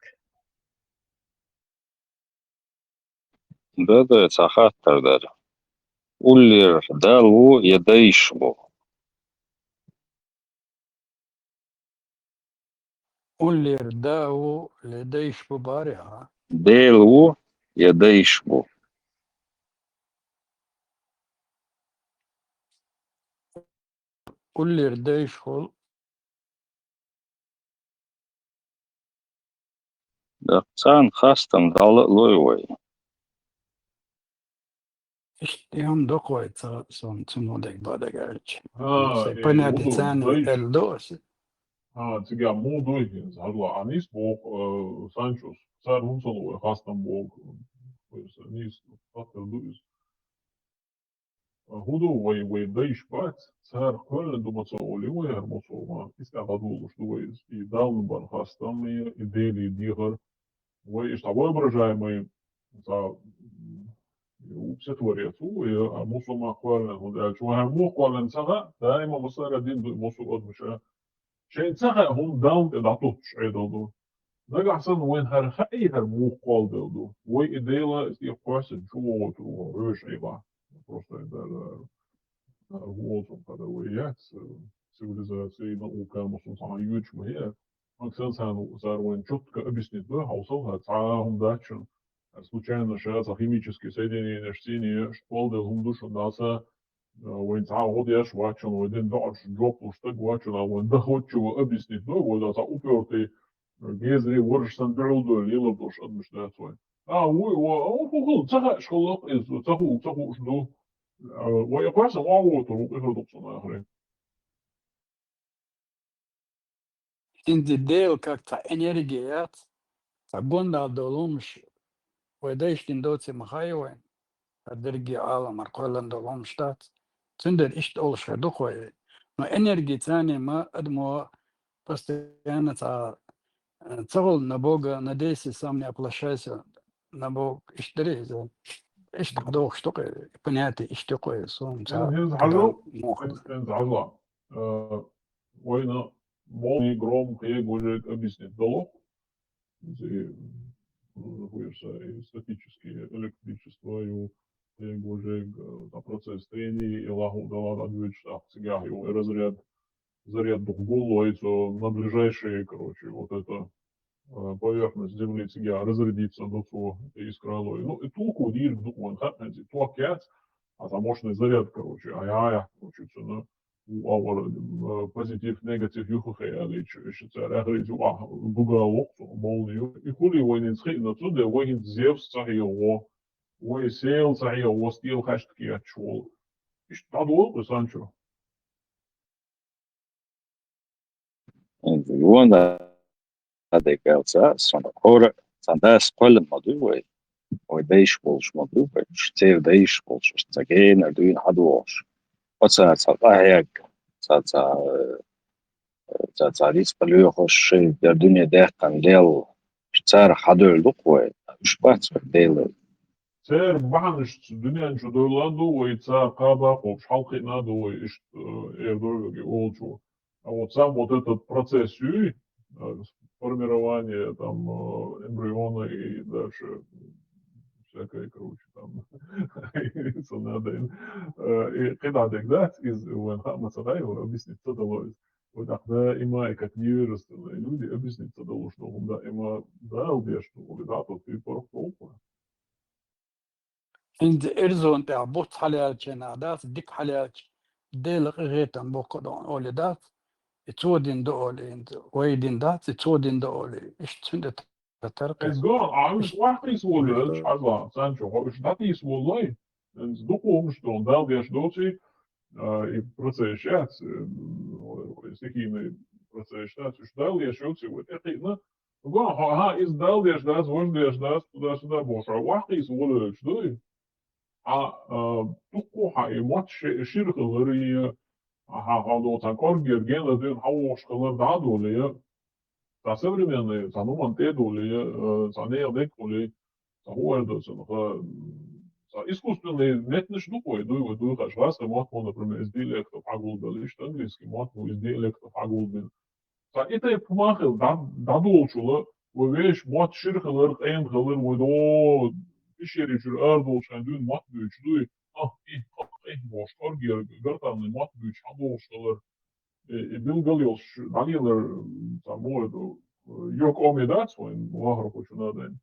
Да-да, цхьа хаттар дара. Уллера Далла ву я дайша бу? Уллера Да ву я дайша бу бара, а? Дела ву я дайша бу? Уллера дайша хуьлу. Да, царна хастам дӀала а лой вай. Иштта хӀума доккхой ца сон цунах дерг бан дагахь аьлча. А, сайн э, понятие ву ду, царна дайша. Аьлла ду аса. А, цигахь муха ду иза? ХӀара а нийса боху, э, Санчос. Цара хӀунда ца ло вай хастам боху? Вай са нийса хаттар ду иза. ХӀун ду вай, вай дайша бац, цара кхоьллина ду ма ца олий вай хӀара мусулман, иза тӀе дӀадолуш ду вай иза. И Далла бан хастам, и, и Деле дехар. Вай иштта воображаемый, цхьа, м, психотворец ву, и, а, мусулман кхоьллина, хӀунда аьлча вай хӀара муха кхоьллина ца хаьа, даима массара дин ду мусул адамаша. Шайн ца хаьа хӀума Далла тӀе дӀатуттуш Ӏедал ду. Нагахь санна вайна хӀара хаьий, хӀара муха кхолладелла ду? Вай и Дела, иза тӀе кхоьссина чу вогӀур ву, вуьш Ӏийла. Просто это, э, вуолцун хӀара вай яц, э, цивилизаций, наука, мусул цхьа йоьдуш ма яц. Максан царна, цара вайна чутка объяснить дой, хьовсал, хӀара цхьа а хӀума дац шуна. Случайно ша цхьа химический соединенеш цӀийне, шуна кхолладелла хӀума ду шуна, даса, а, вайн цхьа а гӀо деш вац шуна, вай дина доӀарш жоп луш стаг вац шуна, а вайн дахоччу объяснить дой, вай да цхьа упертый, а, гезари вараш санна дуьхьал дой, лелар долуш адамаш дац вай. А, вуй, ва, а, хӀу хила, ца хаьаш хилла-кх иза, ца хуу, ца хууш ду. А, вай кхоьссина охьавогӀур ву, къихар ду-кх цунна ахаре. ХӀинца Дела как цхьа энергия яц, цхьа гондал долу хӀумаш вай дайша дина доций ма хаьа вайна, цхьа дерриге Ӏаламара кхоьллина долу хӀумаш дац. Цундела иштта олуш хир ду-кх вай. Но энергия царна ма адамо постоянно цхьа, э, ца хуьлу, на Бога надейся, сам не оплошайся, на Бог, иштта дара иза. Иштта дохуш ду-кх, понятие иштта ю-кх вай, суна ца хӀинца хьажал, моху. ХӀинца хьажал. Э, вайна молнии, гром, хьегожег объяснить долу. Иза, м, вуьйр са, и статический электричество ю, хьегожег, э, там процесс трения, и лаху дала дӀадоьдуш, тӀаккха цигахь ю, и разряд, заряд духу гулло, и цо на ближайшие, короче, вот это, э, поверхность Земли цигахь разрядиться ду цо, и искра ло. Ну, и токо дийриг ду вайн хатанца, и ток яц, а там мощный заряд, короче, ай-яй, короче, цуьнан. Ву агӀор, э, позитив, негатив юха хиаллича, иштта цара ахарица юкъахь дуга воккху молния ю. И хуьлий вайна хӀинца хиъна, цундела вай хӀинца Зевс ца хьехаво, вай Сел ца хьехаво, стелахаьшка кечволу. Иштта дӀадолу кху Санчо. Вон а дегал ца, сон хӀора, сан дас кхоьллина ма дуй вай. Вай дайша болуш ма дуй вай. Церан дайша болуш, ца генара дуьйна хьадогӀуш. Оцара цхьа къахьегна, цхьа, цхьа, э, цхьа, цхьа рицкъа лоьхуш, шайн дара дуьне даьккхина лелла. цара хьадоьлла ду-кх вай, уьш бац вай Делан. Церан бахьанаш дуьнен чу довла а ду вай, цара кхаба а кхобуш, хьалкхиъна а ду вай, иштта, э, эр дойлаги олчо. А вот сам вот этот процесс юй, э, формирование там, э, эмбриона и дальше всякое, короче, там, ца надо, э, и кхидӀа дег дац из, вайн хаа ма ца дайо, объяснить ца дало из. Вот так, да, и мы, как невежественные люди, объяснить ца дало, что, да, и мы, да, убеждены, да, тут и порох толку. ХӀинца эрзон тӀехь буц хьалаьлча нах дац, дика хьалаьлча, Дела къинхетам боккха дон оле дац, и цо дин до оле, хӀинца вай дин дац, и цо дин до оле. Иштта цуьнан тӀе тара кхин. Эс гон, а уьш вахкийс волу, хьажа, санчо, хьо уьш дӀатийс волу лой, хӀинца дукха хӀумаш дон, Дала деш доций, а, и процесс яц, э, стихийный процесс яц, уьш Дала деш йоций, вай тӀекхиъна, Гон, хьо, хьан иза Дала деш дац, важа деш дац, туда-сюда бохуш, хьо вахкийса волавелча дуй? Хьан, а, дуккха хьан и мотт ши-, шира хилар, и, а, хьан, хьан долу цхьан кӀоргера гена дуьйна хьан вохуш хилар дӀа а долий, цхьа современный, цхьа нуман тӀе а долий, а, цхьа нехан дерг а хуьлий, цхьа хӀун аьлла ду цунах, а, цхьа искусственный меттанаш ду-кх вай, дуй, вай дуй хаш, гӀазкхи мотт, например, из диалектов хьагулбелла, иштта английский мотт, ну, из диалектов хьагулбелла. Цхьа и тайпа хӀума хилла, дӀа-, дӀадолчула, вай вешан мотт шира хилар, къена хилар, вай до пещери чуьра арадолчу хьайн дуьйна мотт буьйцуш дуй, ах, и, ах, и, бохуш, кӀоргера гортанный мотт буьйцуш хьан бохуш хилар, и, и билгал йолуш дӀалелар, цхьа боху ду, йоккха оме дац вайн вахархочун а дайна.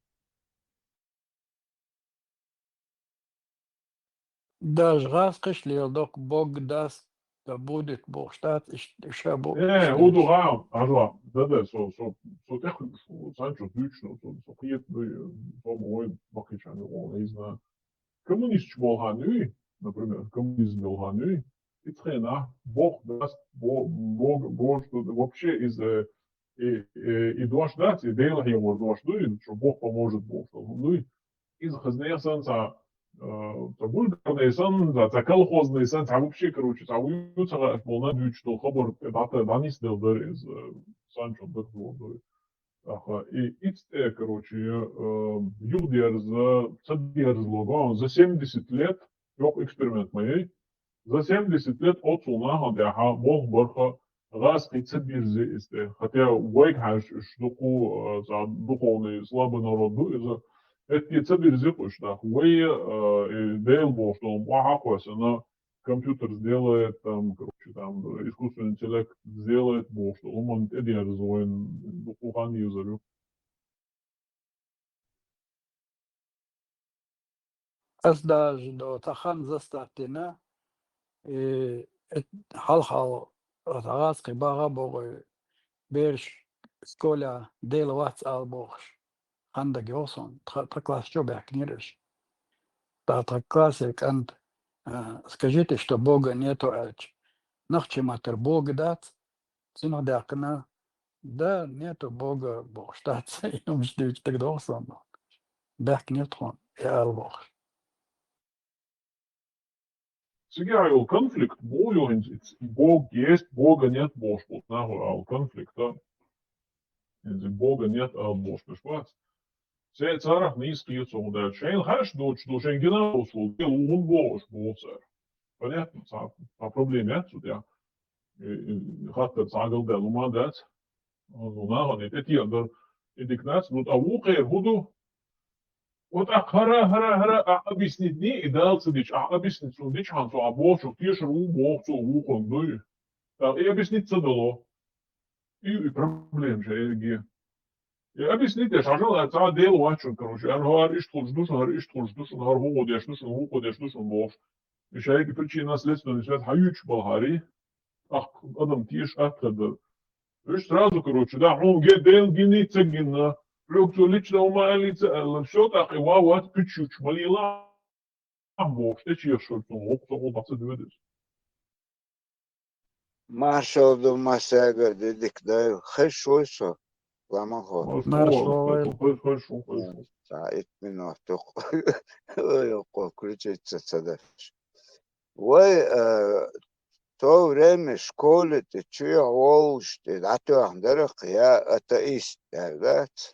Даже гӀазкхиш леладо-кх, Бог даст, да будет бохуш дац, иштта ша бу-, Э, иштта хӀун ду гӀа, ажла, да, да, со, со, со тӀехуьлуш ву, санчо дуьйцуш, со, со кхета дуй, со бу вай баккхийчарна юкъа изна. Коммунисташ болу хан юй, например, коммунизм йолу хан юй, и цхьа хенахь Бог даст, бо-, Бог, Бог, что вообще из, э, и, и, и дош дац, и Дела хьехор дош дуй, что Бог поможет, Бог, что дуй. Иза хаза нехан санна цхьа, э, цхьа бульгарный санна, цхьа, цхьа колхозный санна, цхьа вообще, короче, цхьа вуй ца хаьаш болу нах дуьйцуш долу хабар тӀе дӀа-, дӀанисделла дара иза, э, санчо дагадогӀу. Аха, и ицу тӀе, короче, э, юхадерза, ца дерзало гон, за семьдесят лет, йоккха эксперимент ма яй, За семьдесят лет оццул нахана тӀехьа болх барха гӀазкхий ца бирзи иза тӀе. Хотя вайга хьаьжча уьш дукха, а, цхьа духовный слабый народ ду иза. Эцций ца бирзи-кх уьш нах. Вай, а, и Дела бохуш долу охьа а кхоьссина, компьютер сделает, там, короче, там, искусственный интеллект сделает бохуш долу хӀуманна тӀедерза вайн дукха хан йезар ю. Ас даже до цхьа хан застаттина, и, эт-, хьалха оцу гӀазкхий баха а бохуй, бераш школа Дела вац ала бохуш, хан дага йогӀу суна, тха, тха класс чу баьхкинера уьш. ТӀаккха тха классе кӀанта, а, «Скажите, что Бога нету», аьлча, нохчийн маттара «Бога» дац, цунах даьккхина, «Да, нету Бога», бохуш дац, и хӀумаш дуьйцу дага догӀу суна. Баьхкинера тхуна, и ала бохуш. Цигахь йолу конфликт бу ю хӀинца, Бог есть, Бога нет бохуш болу нахула ала конфликт, а? ХӀинца Бога нет ала бохуш берш бац. Се царах нийса кхета со хӀун даьлча. Шайна хаш доцуш ду, шайн гина а волуш волу, Дела ву хӀунда бохуш боху цара. Понятно, цхьа, цхьа проблема яц цу тӀехь. И, и, хаттар цхьа галдаьлла хӀума дац. Ну, нахана и тӀетеха дара, и дика дац, ну, тӀа вукхера хӀун ду? Вот ахь хӀара, хӀара, хӀара, ахь объяснить дий, и Дала ца дича, ахь объяснить цунна дичахьана, цо ахь бохучух тешар ву, боху цо, вукхунга дуй. ТӀаккха и объяснить ца дало. И, и проблема же, и ге. И объяснить деш, хьажал, цхьа Дела вац шуна, короче, аьлла, хӀара иштта хуьлуш ду шуна, хӀара иштта хуьлуш ду шуна, хӀара хӀун гӀо деш ду шуна, хӀун гӀо деш ду шуна бохуш. И шайга причинно-следственный связь хьаюьйцуш балхьарий, ахь адам теша атта хир дара. Уьш сразу, короче, да, хьуна ге Дела гиний, ца гинна, хьоьга цо лично хӀума аьллий, ца аьлла, всё, тӀаккха и ван вац, пуьччуьйтуш ма лела, бохуш, тӀечеха шуьртан гӀуллакх ца гӀуллакх ца доьду иза. Маршалла ду массаьрга, дика дойла. Хезаш вуй со, ламахо? Маршалла вай. Хезаш, хезаш, хезаш. Цхьа итт минут ду-кх. Ой, йоккхо, включиться ца деш. Вай, э, то время школе тӀе чуьйхьа воллуш тӀе дӀатоьхна дара-кх я атеист аьлла дац?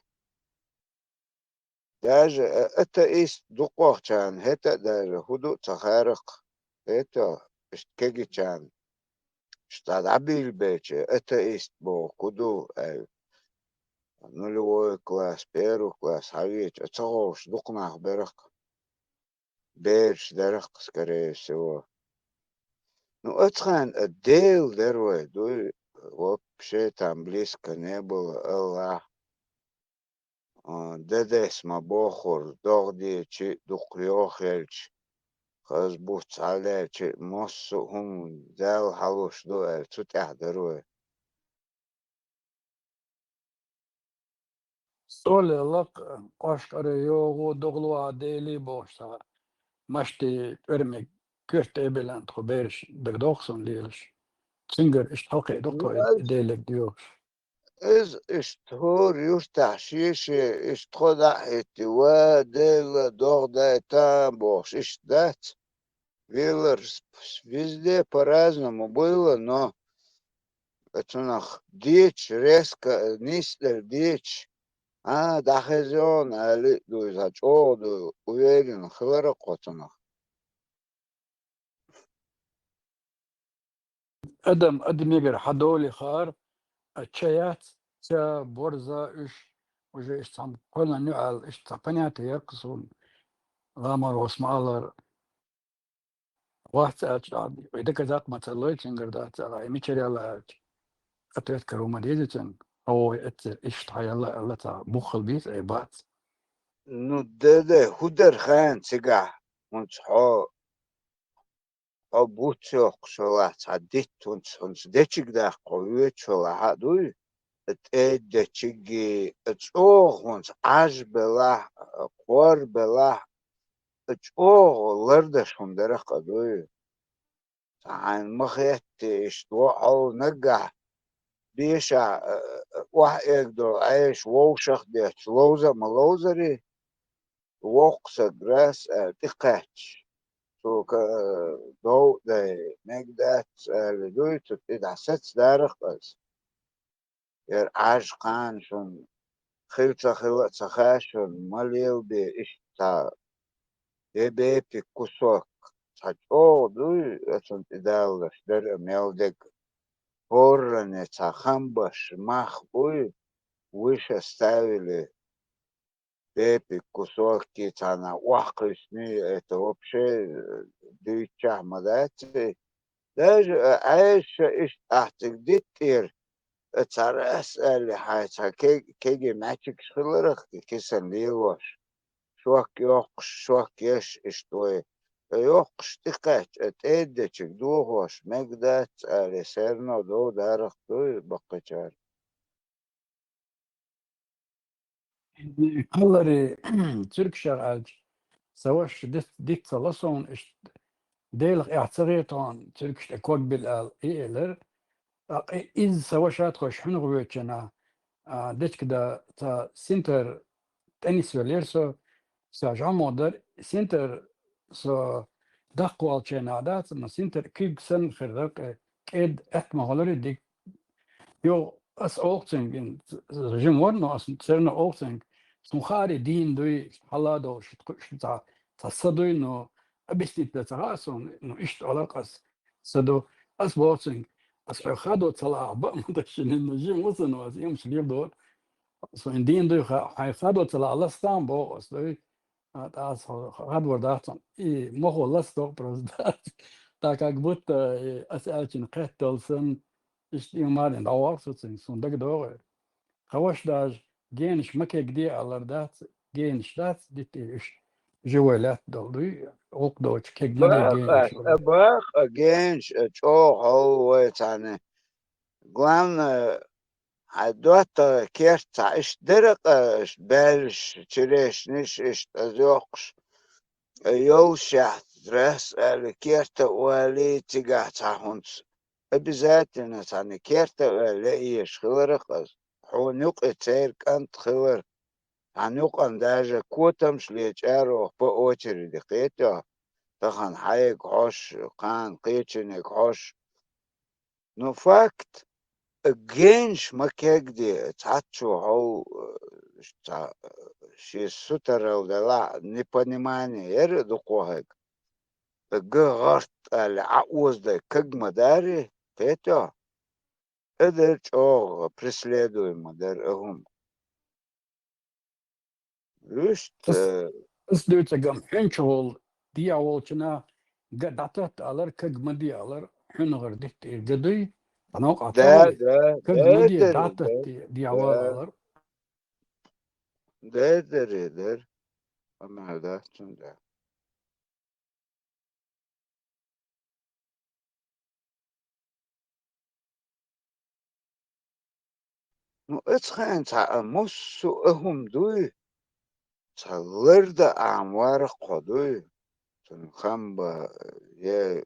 Даже, э, атеист дукхагӀчарна хӀета а даже хӀу ду ца хаьракх. ХӀета, иштта кегийчарна. Иштта дӀабийла беча, атеист боху хӀу ду, аьлла. Нулевой класс, первый класс хьавеча, ца ховш дукха нах берах. Бераш дарах, скорее всего. Ну, оцхьан а Дела дара вай, дуй, вообще там близко не было, Аллах. А, дедес ма бохура, догӀа дечи, дукха йохаелчи, хаза буц хьалаьлчи, массо а хӀума Дала хьалуш ду аьлла, цу тӀехь дара вай. Соли лакха, кӀошкара йогӀу, догӀлу а Дели бохуш цхьа, машти пӀермиг коьрта эбелан тхо бераш дагадогӀу суна лелаш. Цуьнгара иштта хьалкхе ду тхо и Делег доьгӀуш. Иза иштта хӀора юьртахь шен-шен иштта тхо дӀа а хӀиттий, ва Дела, догӀа дайта бохуш, иштта дац. Велар с-, с-, везде по-разному было, но цунах деча, резко, нисдала деча, а, дӀахезйона, али а дуй, иза чӀогӀа дуй, уверенно хилар кхо цунах. Адам адамегара хьадолийхар, а, ча яц, ча борза уьш, уже иштта цхьана кхоьллина ю аьлла, иштта цхьа понятие яра-кх суна, ламар вос ма аллара. Вац аьлча, и доказать ма ца лой, цуьнгара дац аьлла, и мичара яла аьлча, ответ каро ма деза цуьнга, хьо вой эццера иштта хьаелла аьлла, цхьа бух хила беза, ай бац. Ну, да, да, хӀу дара хьайна цигахь, хӀунца хьо, хьо буц йоккхуш велахь, цхьа дитт хӀунца, хӀунца дечиг даккха хьо воьдуш велахь а дуй, тӀе дечигги, чӀогӀа хӀунца Ӏаж белахь, кхор белахь, чӀогӀа лардаш хӀума дара-кх а дуй. Цхьа хьайна ма хетте, иштта ваха хьо наггахь, бешахь, э, э, охьаэгадо Ӏеша вовшах а детташ, ловза а ма ловзарий, воккха саг раз аьлла, тӀекхаьчча, цо ка-, дов а дай, мегадац аьлла, дуй цу тӀе дӀа сацадарах-кх ас. Яра Ӏаж кхана шуна хила ца хила а ца хаьа шуна, ма лелабе иштта цхьа, де бепиг кусок, цхьа чӀогӀа дуй, оцунна тӀе далалаш дара а мел дега. ХӀоранне цхьа хам беш мах буй, выше ставили. Бепиг кусок цхьана охьакхуьссуний, это вообще, э, дуьйцучохь ма дац и. Даже, э, Ӏеша иштта ахь цига диттера, э, цхьа раз аьлла, хьайн цхьа кег-, кегий маьчигаш хиларах, кисан лелош. Шок йоккхуш, шок еш иштта вай. Э, йоккхуш тӀекхаьчча, э, тӀе дечиг дохош, мегадац аьлла, серно дов дарах дуй баккхийчара. Кхалларе, цуьргашах аьлча, сан ваша диц-, диц ца ло суна, иштта Делах эхь ца хета хьуна, цуьргаш тӀе ког билла аьлла, и элира. ТӀаккха и-, иза сан ваша тхо шуьнах воьдучу хенахь, а, дечигда цхьа синтар тӀенисвеллера со, сан жаммо дара, синтар со даккхаволчу хенахь дац, но синтар куьг санна хир дара, кӀе-, кӀеда аьтта ма хиларе дика. Йо, ас олу цуьнга, ц-, ц-, жима вара, но ас церна олу цуьнга, суна хааре дийна дуй, хьалла долуш, кхуьуш цхьа, цхьа са дуй, но объяснить дан ца хаьа суна, но иштта олар ас, са ду. Ас боху цуьнга, ас хьоьга хадо ца лаахь, баа ма ду шуна, но жима ву сан, ас имаш леладора. Суна дийна дуй, ха-, хьайн хадо ца лаахь, ластам боху ас дуй. А, тӀаккха ас хадор дац, и мохо ластор просто дац. Так как будто, и ас аьллачун кхеттал сан, иштта и марин дӀавахса ву цуьнга, суна дагадогӀу. Тхан ваша даже генаш ма кегде алар дац, генаш дац, дитта уьш живой лаьтта долу дуй, гӀуллакх доцуш кегде генаш. Бакъ ас, а, бакъ а генаш, а, чӀогӀа хьовла вай царна. Главное, хьайн доттагӀий керта цхьа иштта дара-кх, иштта баьллаш, черешнаш, иштта аз йоккхуш, йолушехь, раз аьлла, керта а валий, цигахь цхьа хӀунца. Обязательно цхьаьна керта а ваьлла лаьа езаш хиларах ас. Хьуна юкъе церан кӀант хилар. Цхьана юкъана даже котамаш лечӀара оха по очереди, кхетий хьо? Тахана хьайга хьош, кхана кхечунега хьош. Ну, факт, генаш ма кегде, цхьацца хьо, э, ца, ши сутарал делахь, непонимание яра дукхо хьайга. Га гӀарт аьлла, Ӏа озадай каг ма дарий, кхетий хьо? Эдэр чӀогӀа преследуемо дара а хӀума. Вуьшта, ас, ас дуьйцургам, хьуьнчухула дехьа волчунна га дӀататта алар, каг ма де алар, хьуьнагӀар дитта ир га дуй, дӀанокъа да, да, каг ма де, да, дӀататта да, дехьа вала да. Алар. Дер, дер, дер. Амма дац цунда. Ну, эцхьан цхьа а муссу а хӀума дуй, цхьа ларда Ӏамварах кхо дуй, цун хамба, е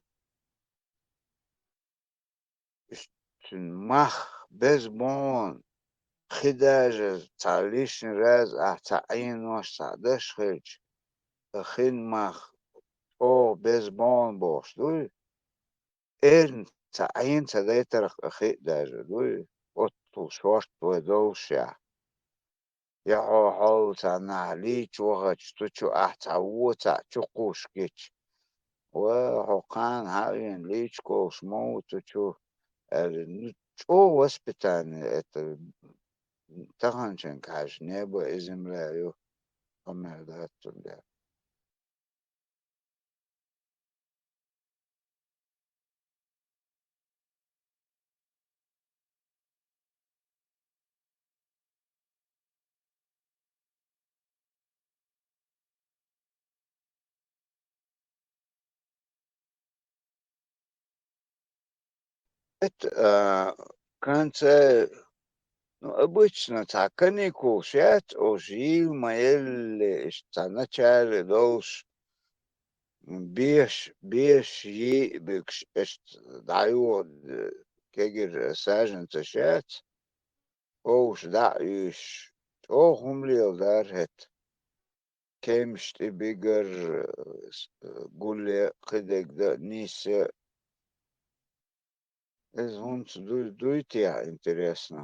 цун мах беза бохьун, хи даже цхьа лишний раз ахь цхьа Ӏийнош цхьа даш хилча, а хин мах чӀогӀа беза бохьун бохуш дуй. Эрна цхьа Ӏийна ца дайтарх а хи а даже дуй, оццул шорта вай довшехь. Я хьо хьол цхьаннахь лийча вахача цу чу ахь цхьа вон цхьаъ чу кхуш гича, ва хьо кхана хьа а вена лийча кхуш ма ву цу чу, аьлла, ну, чӀогӀа воспитание это, таханчуьнга хьажа, небо и земля ю, хӀумма дац цундела. Эт, а, конце, ну, обычно цхьа каникулаш яц, уж йийла ма елли, иштта цхьа начале долуш, беш, беш йий а буьгуш, иштта дӀайогӀу, э, кегира саженцаш яц, овш дӀа а юьйш, чӀогӀа хӀума леладара хӀета. Кемсаш тӀе бигар, э, с-, э, гулъе, кхидерг дан а, нийса. Иза хӀунца дуй, дуй техьа, интересно?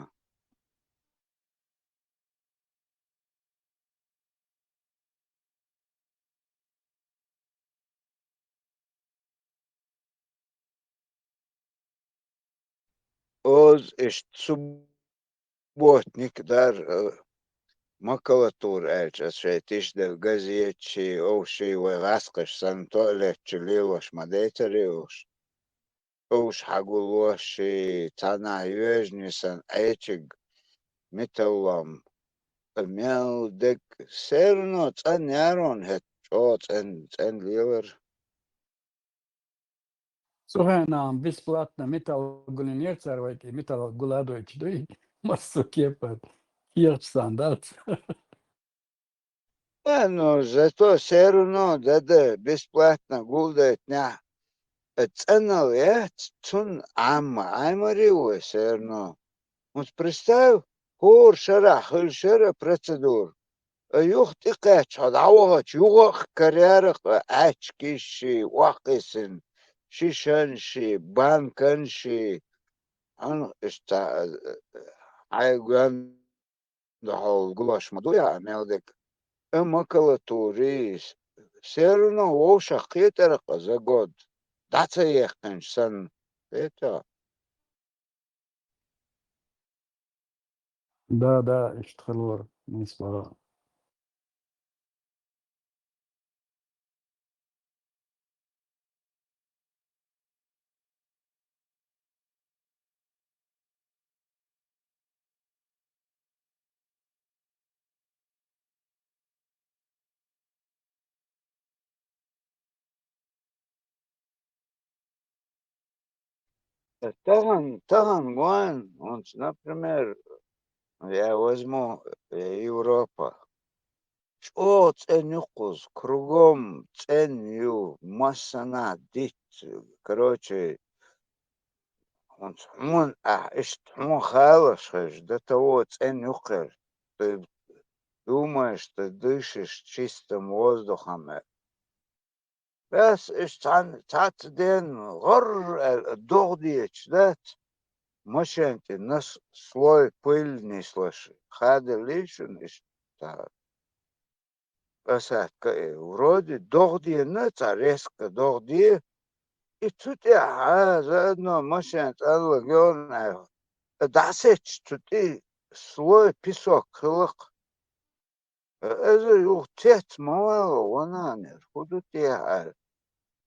Оз иштта субботник дар, э, макулатура аьлча, аса шайн тишделла газеташий, овший вай гӀаскхаш санна туалет чу лелош ма дайцарий уьш. Уьш хьагуллоший, цхьаннахь йоьжний санна Ӏечиг миталлом. Мел дерг, все равно цӀан яра хӀета, чӀогӀа цӀен-, цӀен лелар. Цу хенахь бесплатно миталл гулйинера цара вай тӀе, миталл гулдойтуш дуй, массо кепара, кехаташ царна дац. Э, ну, зато все равно, да-да, бесплатно гулдайтинехь, э, цӀанал яц, цунна Ӏамма Ӏамаре вай все равно. Вот представь, хӀора шарахь хуьлуш яра процедура. А юха тӀекхаьчча, хьо дӀавахача, юха а караярах а, аьчкишший, охьакхиссина, шишанший, банканший. Хьуна иштта, э, хьайн гоьн дохьал гулаш ма ду яа мел дерг. Амма макулатурий, все равно вовшах кхетара-кх за год, дӀа ца яьккхинчу санна. Кхета? Да, да, иштта хилла вара, нийса бахьа. Тахана, тахана гон, хӀунца, например, я возьму, э, Европа. ЧӀогӀа цӀена ю кхуза, кругом цӀена ю, массанхьа диц, короче, хӀунца хьуна ахь иштта хьуна халаш хезча, до того цӀена ю кхера. Ты думаешь, ты дышишь чистым воздухом, э. Ас иштта цхьацца ден гӀорр аьлла догӀа дечу дац, машен тӀе нас слой пыль нислуш, хадаллий шуна иштта? цхьа посадка, и вроде догӀа дена, цхьа резко догӀа де, и цу тӀехьа заодно машен цӀалла георгӀна, дӀасеча цу тӀе слой песок хилакх. Иза юха цец ма вала, вананера, фу ду техьа аьлла.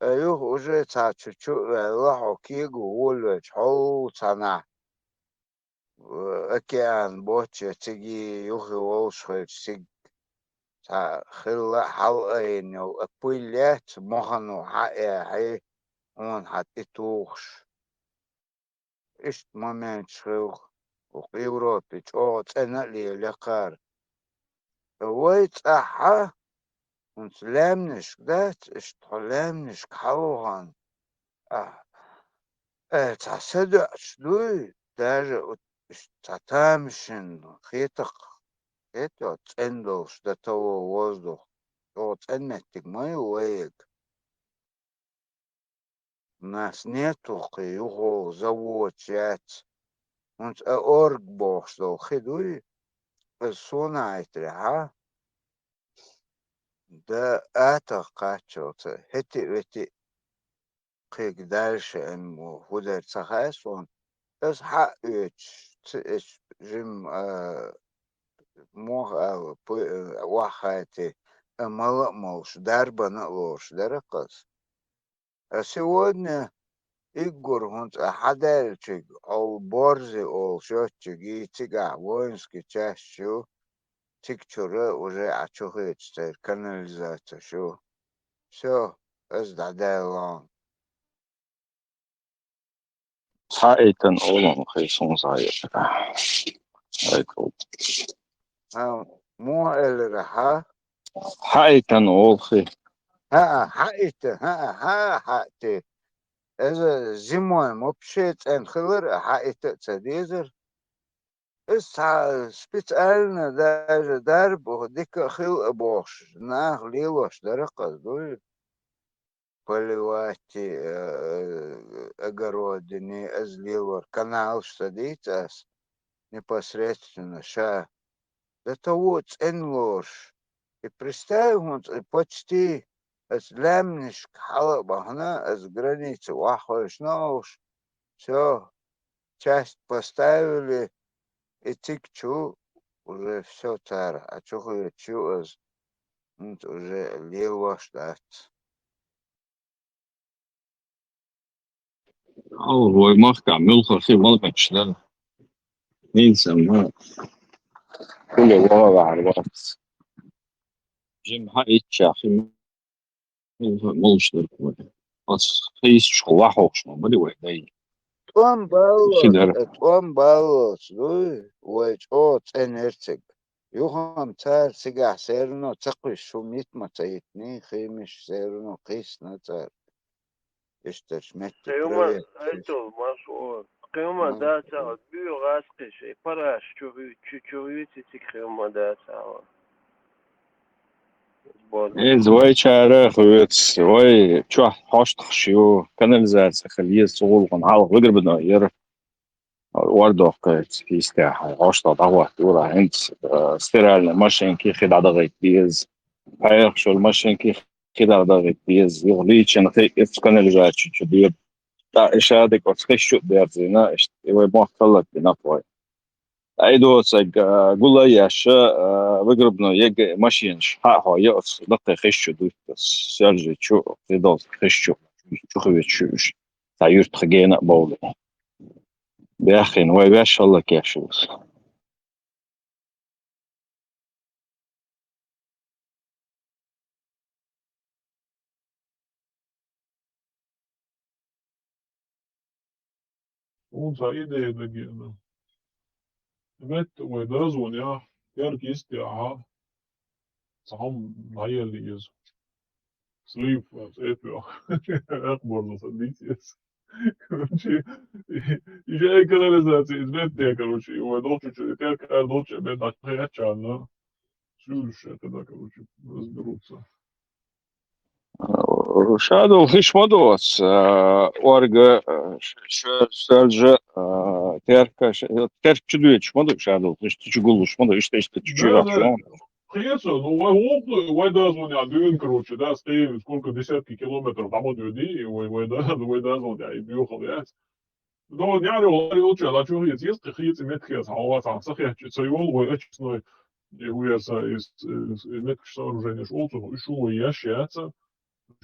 Э, юха уже цхьа чу-чу а ваьлла, хьо кега волавелча, хьо цхьанахьа, э, океан боцча, цига юхе волуш хилча, цига цхьа хилла а хьалаайна йолу, э, пуьллац, мохано хьаэхьи, хьуна хьан тӀе тухуш. Иштта моменташ хилла, хӀокху Европе чӀогӀа цӀена а лелаяккхара. Вай цӀахь, хӀинца лаьмнашка дац, иштта хьо лаьмнашка хьалавахана, ахь, э, цхьа садоьӀуш дуй, даже вот иштта цхьа тамашийна хетакх, хетахь, цӀена долуш, до того воздух, чӀогӀа цӀена меттиг ма ю вайга. У нас нету кхин юха заводаш яц. ХӀинца а орг бохуш долу хи дуй, иза суна Ӏайтарехьа, да атагӀа кхаччалца, хӀетиъ-ветиъ кхин дальше м, хӀун дара ца хаьа суна. Иза хьаъ оьцуш, ца эцуш жимма, а, муха ала, пу-, а, охьахати, а, мала а молуш, дарбана а лоруш дара-кх иза. А сегодня уггар хӀинца хьадаьллачуьнга хьо Борзи олуш йоцчуьнга, и цигахь воинский часть ю, цига чуьра уже Ӏа чу хеташ церан канализацеш ю. Всё, иза дӀадаьлла. Хьаийтина олу хи суна схьаэцира. Айкул. А, муха элира хьа? Хьаийтина олу хи. ХӀаъ, хьаийтина, хӀаъ, хьа, хьаъти. Иза зимой вообще цӀена хилар, а хьаийта а ца дезара. Иза цхьа специально даже дарба дика а хила а бохуш, наха лелош дара-кх иза дуй. Поливать, э, огородины, иза лелор, каналаш ца дийца ас, непосредственно ша. Да того цӀена лоруш. И представь, хӀинца и почти аса лаьмнашка хьала а бахана, аса граница охьахевшина олуш. Всё, часть поставили, и цига чу уже всё цара, а чу хеташ ю аса. ХӀинца уже лелош дац. Хьалха вай махкахь муьлхха хи мала метташ дара. ХӀинца ма, хӀума вахар вац. Жимма хьаийчча хи муьлхха молуш дара вай. Ас хийсачу вахьохуш ма бара вай дай. ТӀом баллалц, хи дара. ТӀом баллалц дуй, вай чӀогӀа цӀена яра цига. Юха-м цара цигахь все равно ца кхуьссуш, хӀума йита ма ца йитиний, хиймаш все равно кхиссина цара. Иштта меттиг кхин хӀума, проект. Айтол, марш вон. Кхин хӀума дац аьлла, буьйху гӀаз кхин шайн параш чу хӀуьйту, чу, чу хӀуьйту, цига кхин хӀума дац аьлла. Иза вайчара хуьйцу, вай чохь хьоштахаш ю, канализаци хила еза цу гӀуллакхана, хьалха Выгребной яра. Ордохкхуьйцу, йистехь, хьошта дӀахӀоттура, хӀинца, э, стиральный машинки хи дӀадахийта деза. ПхьегӀаш йолу машинки хи дӀадахийта деза. Юха лийчина хи оцу канализаци чу доьду. ТӀаккха и шадерг оцу хиш чу а берзийна, иштта и вай мохк хӀаллакдина вай. Ткъа и доцург, э, гул а еш, э, Выгребной яга машинаш хьа а хьо я оцу лакхе хиш чу дуьту, Сержи чу, кхидолу хиш чу, чу хи виташ ю уьш. Цхьа юьртах гена а бовлу. Баьхкина вай ваьш хӀаллакеш ву. Хьуна цхьа идея дагеана. Метта вай дозанехь, керта йистехь, цхьа хӀума дӀаелла иза. Слив, цӀе тоьхна. Акхбарна сан дийца иза. Короче, и шайн канализаци иза метта, короче, и вай долчу, и теркар долчу бен дӀа кхечарна. Суьйлуш шайн тӀе, короче, разберутся. Шадолу хиш ма ду оцу, а, орга, а, ш-, ш-, шаржа, а, терка, ш-, терка чу доьдуш ма ду шадолу хиш, чу гуллуш ма ду, иштта, иштта чу, чу йоккхуш ма ду. Кхета, ну, вай вокху, вай дазонехь дуьйна, короче, да, сколько десятки километров дӀа ма дуьйна, и вай, вай да-, вай дазонехь и боьхал яц. ДогӀу неӀаре ваьлла йолчу, ла чу хеца, еза кхин хеца меттигаш хьалха вац, хьан ца хетча, ца йолу вай очистной, и ву яра сан, и с-, и с-, и меттигаш сооруженеш олу цунах, уьш шу вай еш яц, уьш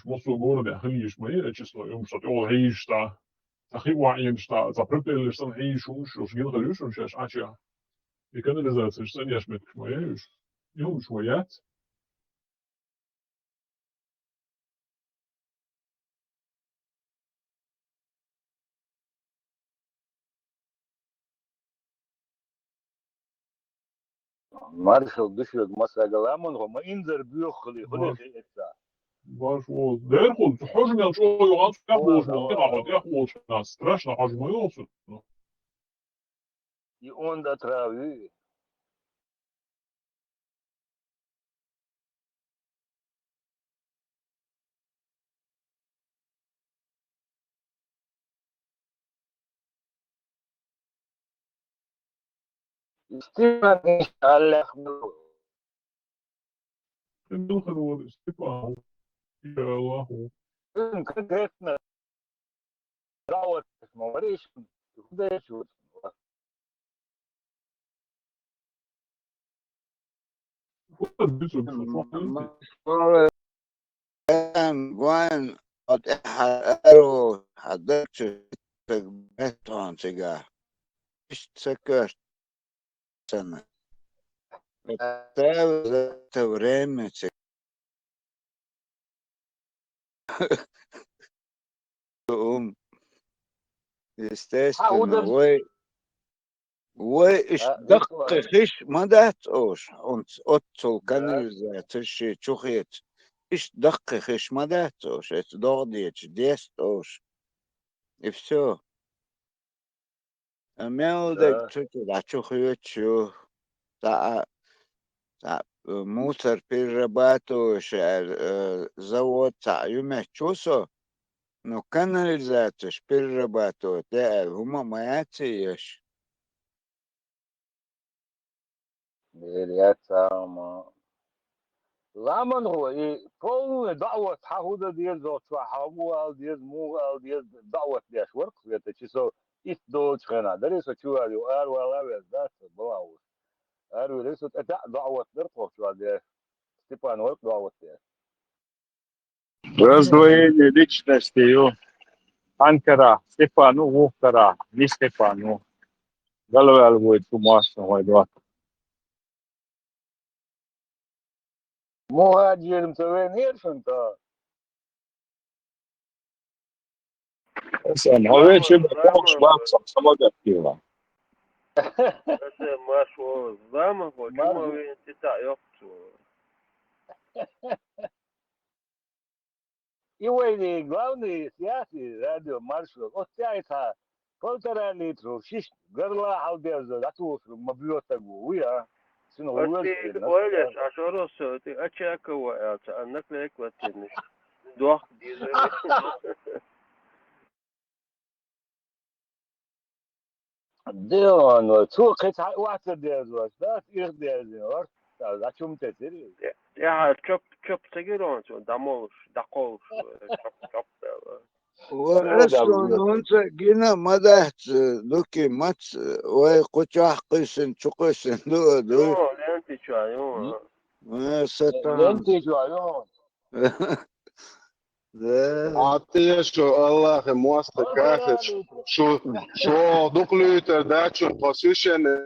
массо а городехь хила йиш ма ю, очистной, уьш сан тӀехула хьийзаш дӀа, сан хи охьаӀенаш дӀа, сан пропеллерш санна хьийзаш хӀумаш, уьш гина хила ю шуна шаьш Ӏачех. И канализацеш санна еш меттигаш ма ю уьш. И хӀумаш вай яц. Маршал ду шуьга, масала, ламан гӀо, ма инзар боьххале, хӀун Баш. Хи эцца? Баш воз. Дерхул, цу хьожа мел чӀогӀа йогӀан, цу тӀехь О, волуш мел, давай, тӀехь, давай. ТӀехь волуш, нас страшно хьожа ма йогӀу цу. И онда отравы. Степан, иншаллах, ну. Степан, иншаллах. Конкретно. М-, м-, м-, вайн, вот, э, хьан аьлла, хьан дагчу стаг беттахьан цигахь. Иштта ца коьртана. Э, за это время цига. Ум. Естественно, вай, вай иштта даккхий хиш ма дац ош, оц-, оццул канализацеш шен чу хеца. Иштта даккхий хиш ма дац ош, эца догӀа дечу, деста ош. И всё. А мел дерг цу чу дӀа чу хоьцуш ю. Цхьа а, цхьа а, э, мусор перерабатывающий, э, завод цхьа а ю моьттуш ву со, но канализацеш перерабатывать де аьлла хӀума а ма яц еш. Эр яц ма. Ламан гӀо, и полный даӀват хьан хӀун дан деза, чохь хьан муха ала деза, муха ала деза, даӀват деш вара-кх вета, чи со итт долчу хенахь. Даре со чу ваьлла ю, аравала а веза, да, со балахь волуш. Аравелира со, тӀе таьӀ даӀват дара тхо чохь деш. Степан вара-кх даӀват деш. Раздвоение личности ю. Цхьана карахь Степан ву, вукху карахь не Степан ву. Галваьлла вуй цу мостагӀа вай дохку. Мухаджирна ца венера шуна тӀаккха? Аса, хьо вен чу бохуш бац, сан ма гатдийла. Аса, Маш, о, зама, хо, чу ма вен, ци цхьаъ йоккхуш ву. И вайна главный связи радио Маршо. Оццаьхьа цхьа полтора литров шишна гарла хьалдевза дӀатухуш ма боьху стаг ву, вуй, а? Цуьнан вуьйш а ойла, а шорос, тӀе а чаька ву аьлла, цхьа наклейка латтийна. Дохка дийзира. Де оно, цо кхин цхьа а охьа ца дерзош, да, ирх дерзина вара, цхьа зачум тесира. ТӀехьа чоп, чоп ца гира оно, цо дӀамолуш, дӀакховлуш, чоп, чоп аьлла. Ва Аслан, хӀунца гина ма дац, дуккхий мац, вай кху чохь кхуьссина, чу кхуьссина ду, ду. Ю, лентича, ю. Ва, сатан. Лентича, ю. Да. Хьан тӀе шу Аллахе мостагӀ кафеш, шу, шу дукха луьйтар дац шуна, тхо священный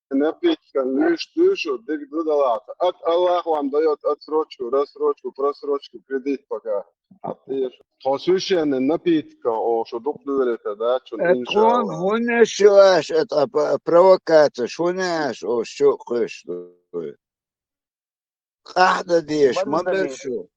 напиткан луьйш дуй шу, дика ду далахь. Ат Аллах вам даёт отсрочку, рассрочку, просрочку, кредит пока. Хьан тӀе шу. Тхо священный напиткан оха шу дукха луьйтар дац шуна, иншаллах. Тхуна хӀунда еш ю аша, ат, а, п-, провокацеш хӀунда еш оха шу кхуьссуш ду? Къахьда дезаш ма бара шу.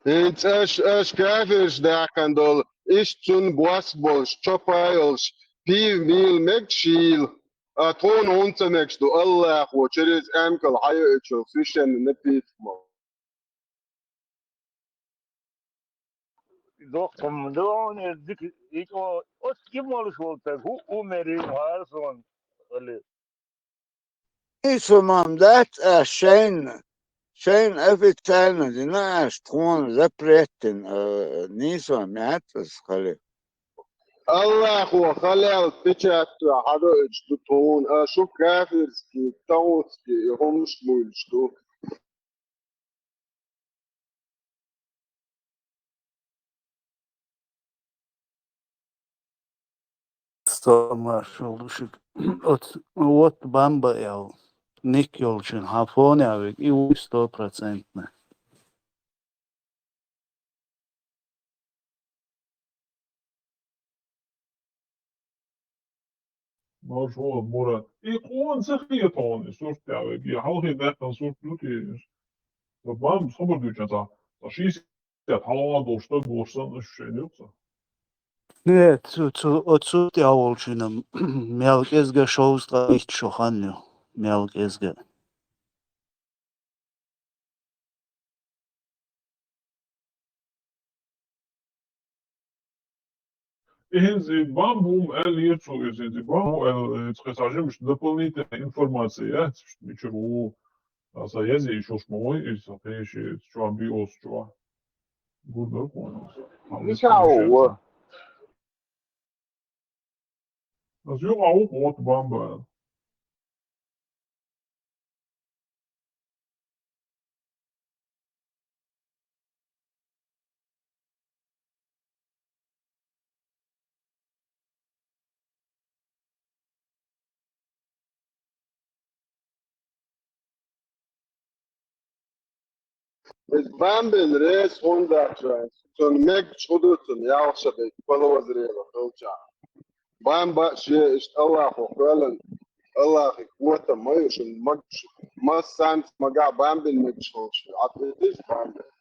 ХӀинца аша, аша кафирш даьккхина долу, иштта цунна бос болуш, чопа йолуш, пиво мийла мегаш йийла, а тхуна хӀунда ца мегаш ду, Аллахо через амкал хьайоуьйтуш йолу священный напиток ма. Дохкам, дохуна дика, и чӀо, оцу кӀим волуш волу стаг, хӀуъу мер ю, хӀара суна, али. нийсо-м дац аьлла шайна, шайна официально дина аьлла тхона запрет дина, э, нийсо-м яц аса, халиф. Аллахо халал печать тоьхна хьадоуьйтуш ду тхона, а шу кафирский, тагӀутский и хӀуманаш муьйлуш ду. Сто маршал душик. От, вот бамба ял. Ник йолчун хьан фон ял вик, и вуй сто процентно. Маршо, Мурат. И къона ца хеташ хьуна, и сурт тӀехь вега, и хьалхе даьккхина сурт ду те. Ца бам, хабар дуьйцу цхьа. Ца шийсет хьалха долуш стаг волуш санна, аша шайна юкъа ца. Не, цу, цу, оцу тӀехь волчуьнан мел кӀезга шовзткъа итт шо хан ю. Мел кӀезга. И хӀинца и бам бу-м аьлла ецо, иза хӀинца и бам бу аьлла, э, цхьа цхьа жимачу дополнительная информация яц, мичара ву, аса язъеш йолуш ма вай, иза кхечи чохь, биос чохь. Гур дара кхуна. Мичахь ву? Аса юкъа ву кху бамба. Иза бамбина реза хӀунда дац вайн, цунна мегаш хӀун ду цунна ялх шо дайта, палавазарела хилчахь. Бамба а шен иштта Аллахо кхоьллина, Аллахе котам ма ю шуна, магаш, массанца магахь бамбина мегаш хилча, Ӏа тӀе тиша бамбина.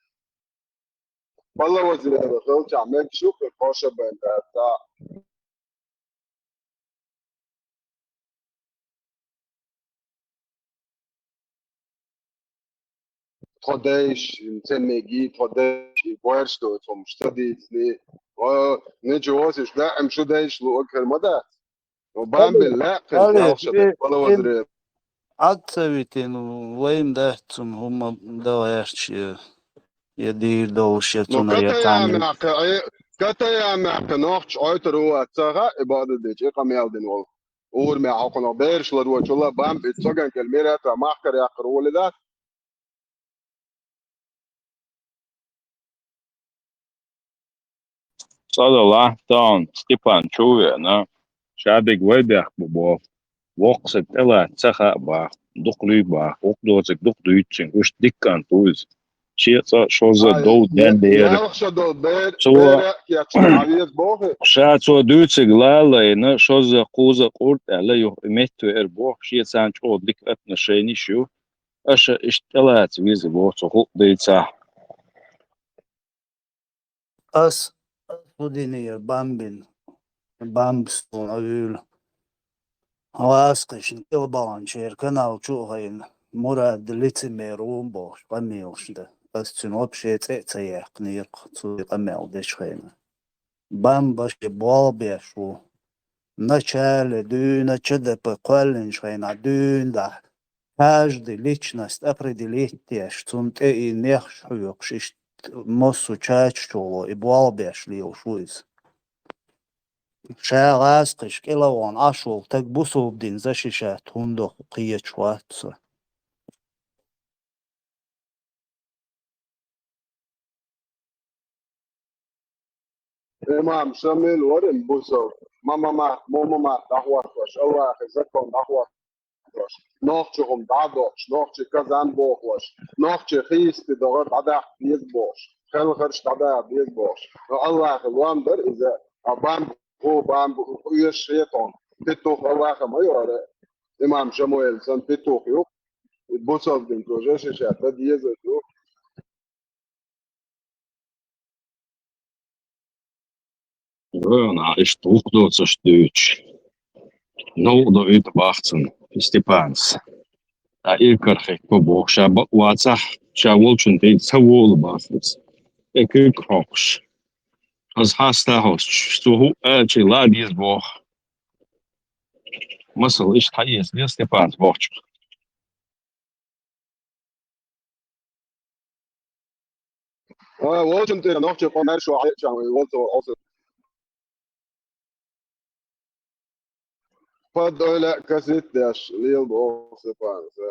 Палавазарела хилчахь мегаш ю, кхин кхо шо байна дац. Тхо дайша, ца меги, тхо дайша, и боьрша доцу хӀумаш ца дийцина. О, ничего, аш даим шу дайша луъург хир ма дац. Но бамбина лаьа кхин, Али, ялх шо и, дайта, палавазарела. Ӏад ца витина, вайн дац цунна хӀума дан гӀерташ, я, я дийр долуш, я. Ну, цунах я Катаяна цхьаьна. Мехкан, э, Катаяна мехкан нохча Ӏойтар ву ца хаьа, и бакъдерг дийцича, и къамел дина волу. Урамехь хьокхунах бераш ларочул а бамба, и цоган кӀел мира а тоьхна махкара яккхар волу дац. Цкъа делахь, тахана Степан чу а веана, ша дерг вай бехк бу боху. Воккха стаг тӀелаца ца хаьа боху, дукха луьй боху, воккха доцург дукха дуьйцу цуьнга, уьш дика кӀант ву иза. Шен цкъа шозза а дов ден бера. Ялх шо долу бер-, цо бер а кечъян хьан веза боху? Ша цо дуьйцург лалайна, шозза, кхузза къурд аьлла, юха и меттавеара боху, шен царна чӀогӀа дика отношенеш ю. Аша иштта тӀелаца веза боху цо хӀуъа дийцахь. Ас, ас хӀу динера бамбина, бамба суна а вуьйла. ГӀазкхишна кӀелбаханчеран канал чу а хайна, Мурад лицемер ву бохуш къамелаш дан. Ас цуьнан вообще цӀе а ца яьккхинера-кх, цо и къамел дечу хенахь. Бамба шен болх беш ву. Начале дуьйна ЧДП кхоьллинчу хенахь дуьйна дахь. Каждый личность определить деш, цунна тӀе и нехаш хьоькхуш, иштта массо а чача чоло и болх беш лелаш ву иза. Ша гӀазкхиш кӀелавахана Ӏаш волу стаг бусалба дин защищать хӀунда до кхечу вац со. Имам Шамил вара бусалба. Ма-ма-ма, мо-ма-ма дӀахӀоттош, Аллахьан закон дӀахӀоттош, нохчийн хӀума дӀадохуш, нохчийн казан бохош, нохчийн хийсте догӀа дӀадаккха деза бохуш, хелхарш дӀадаха деза бохуш. Но Аллахьан лом дара иза, а бамба, хӀу бамба, хӀу эш хетон. Петух Аллахьа ма йора. Имам Шамуэл санна петух ю. Бусалба дин тоже шиша дан деза ю. Вайна иштта вукху доцурш дуьйцуш. Новкъа до уьйту бахцана Степанас. Ткъа иркархикко боху, ша бакъ вацахь, ша волчун тӀе ца волу бахцана. Э, куьйга хьокхуш. Аса хьаста хьоьстуш, цо хӀуъа аьлча, ла а деза боху. Масала, иштта хьаэца деза Степанас бохучух. А, волчун тӀера нохчий къоман шо хьаьччан вай, волчо, волчо. Подойла кассет деш, лел боху Степан, са.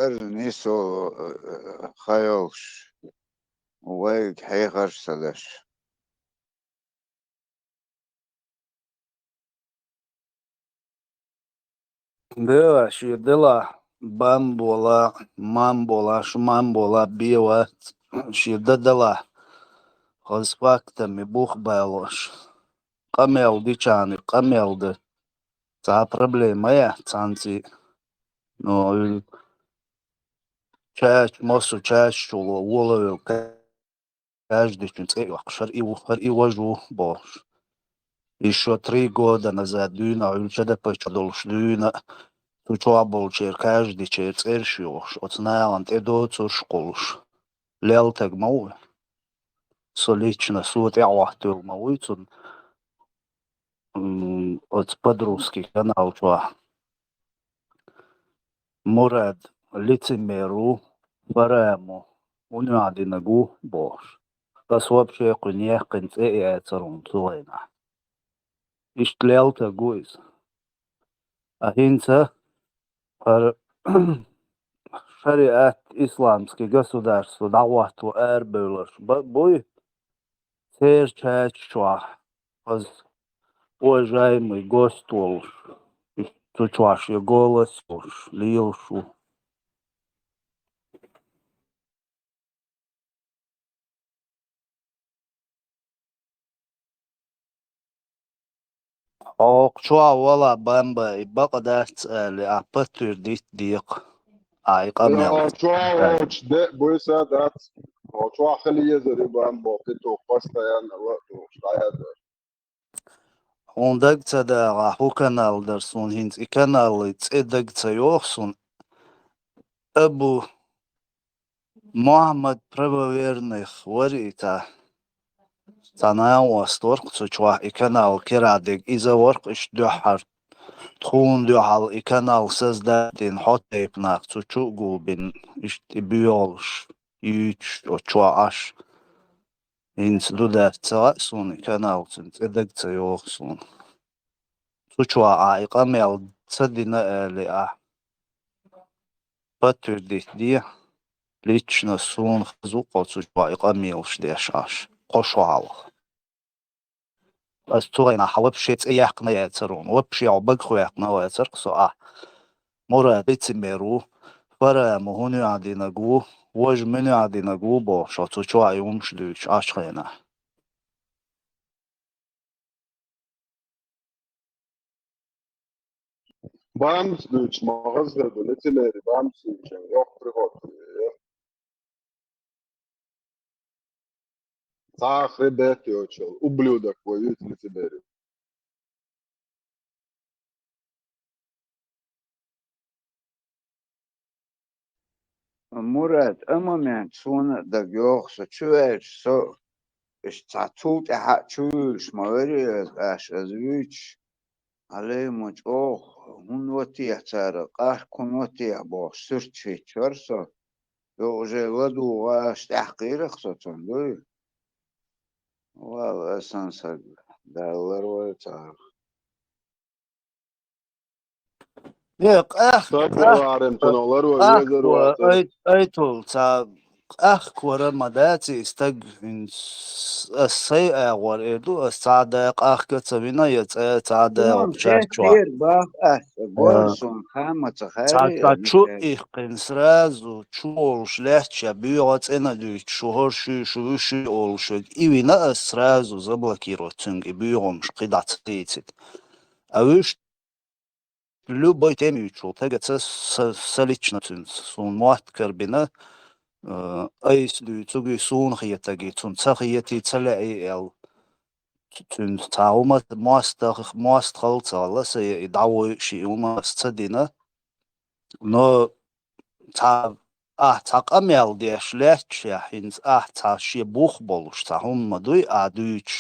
Эр нисо, э, э, хайолуш, вайга хьехарш ца деш. Дела, шен дела, бамбола, мамбола, шу мамбола, бе вац, шен дадала. Хаза фактами бух балош. Къамел дичани, къамел да. Цхьа проблема я, цхьаьнци. Но чач, массо чач чуло, волавел, каждый чун цӀе йоккхуш, хӀара и ву, хӀара и вож ву, бохуш. Ишо три года назад дуьйна, Ӏуьллучу дапача долуш дуьйна, цу чохь болчеран каждый черан цӀераш йохуш, оцу нахана тӀе доцурш кхуллуш. Лелтаг ма ву. Со лично, со тӀе а хӀоттийла ма вуй цунна, м, оцу по-русски канал чохь. Мурад лицемер ву, фарам ву, хӀун юьхь динарг ву, бохуш. Ас вообще кхуьнан яьккхина цӀе а яцара хӀума цу вайнахь. Иштта лелтаг ву иза. А хӀинца хӀара шариат, исламский государство дӀахӀотто арабевлларш ба-, буй, церан чача чохь, хаза уважаемый гость волуш, цу чохь шен голос йолуш, лелаш ву. Хьо кху чохь вала, бамба, и бакъ дац али, ахь подтвердить декъа. Ахь и къамел. Йо, чохь волчу де буьйса дац. Хьо чохь хила езар и бамбо, кхетух постоянно ла а тухуш дӀаяздеш. Хьуна дага ца дагӀахь, хӀун канал дара суна хӀинца? И каналан цӀе дага ца йогӀу суна. Абу Мухьаммад Правоверных вара и цхьа, цхьа нанас вара-кх цу чохь и канал кира дерг. Иза вара-кх иштта дуьххьара. Тхуна дуьхьал и канал создать дина, хьо тайпа нах цу чу а гулбина, иштта и боьхалш юьйцуш, оцу чохь Ӏаш. ХӀинца ду дац ца хаьа суна и канал, цуьнан цӀе дага ца йогӀу суна. Цу чохь ахь и къамел ца дина али ахь, подтвердить де, лично суна хаза ву-кх хьо цу чохь и къамелаш деш Ӏаш, кхо шо хьалха. Ас цу вайнахь хьан вообще цӀе яьккхина яцара хьуна, вообще хьо багах ваьккхина а вацара-кх со ахь. Мурад лицемер ву, фарам ву, хӀун юьхь динарг ву, важа муьнуьхь динарг ву бохуш, хьо цу чохь и хӀумаш дуьйцуш Ӏаш хенахь. Бамс дуьйцуш ма хаза хир ду, лицемери бамс дуьйцуш, йоккха приход. Цхьа а хребет йоцуш йолу ублюдок вай юьйцу лицемери. Мурад, а момент суна а дага йогӀу, со чу ваьлча, со иштта цхьа цул тӀаьхьа а чу вуьйлуш ма вара ас, аш ас вуьйцуш, Ӏалайма чӀогӀа хӀунда ватехьа цара, къахка хӀунда ватехьа бохуш, суьрташ хӀитташ вара со. Юкъа уже ладугӀуш тӀаьхьакхийра-кх со цунна, дуй? Валла, асан саг, Дала ларвойла царах. Э, къах-, Сабур къах-, варем, цунах ларвой къах-, везар ва-, вацара. Ай-, айтул, ца къахка вара ма дац и стаг, хӀинца ас сайн агӀор эр ду, ас цхьа а да къахка ца вина, я цӀа цхьа а да Суна вокху чар хех чохь. Хер бах ас, гой А. Суна хама ца Цхьа, хаьрри, цхьа я чу Михаил. Иккхина сразу, чу волуш лаьтташ я боьха цӀена дуьйцуш, шу хӀорш ю, шу вуьш ю олуш верг, и вина ас сразу заблокировать цуьнга и боьхамаш кхидӀа ца дийцийта. А вуьш любой тема юьйцуш волу стага ца са, са лично цуьнца суна мотт карабина, э, айса дуьйцург и суна хетарг и цунна ца хетий, ца лаьий аьлла. Цу-, цуьнца цхьа хӀума мостагӀ-, мостагӀалла ца хилла сан, и дӀавойуш и хӀума ас ца дина. Но цхьа ахь цхьа къамел деш лаьтташ, я хӀинца ахь цхьа шен бух болуш цхьа хӀума ма дуй а дуьйцуш.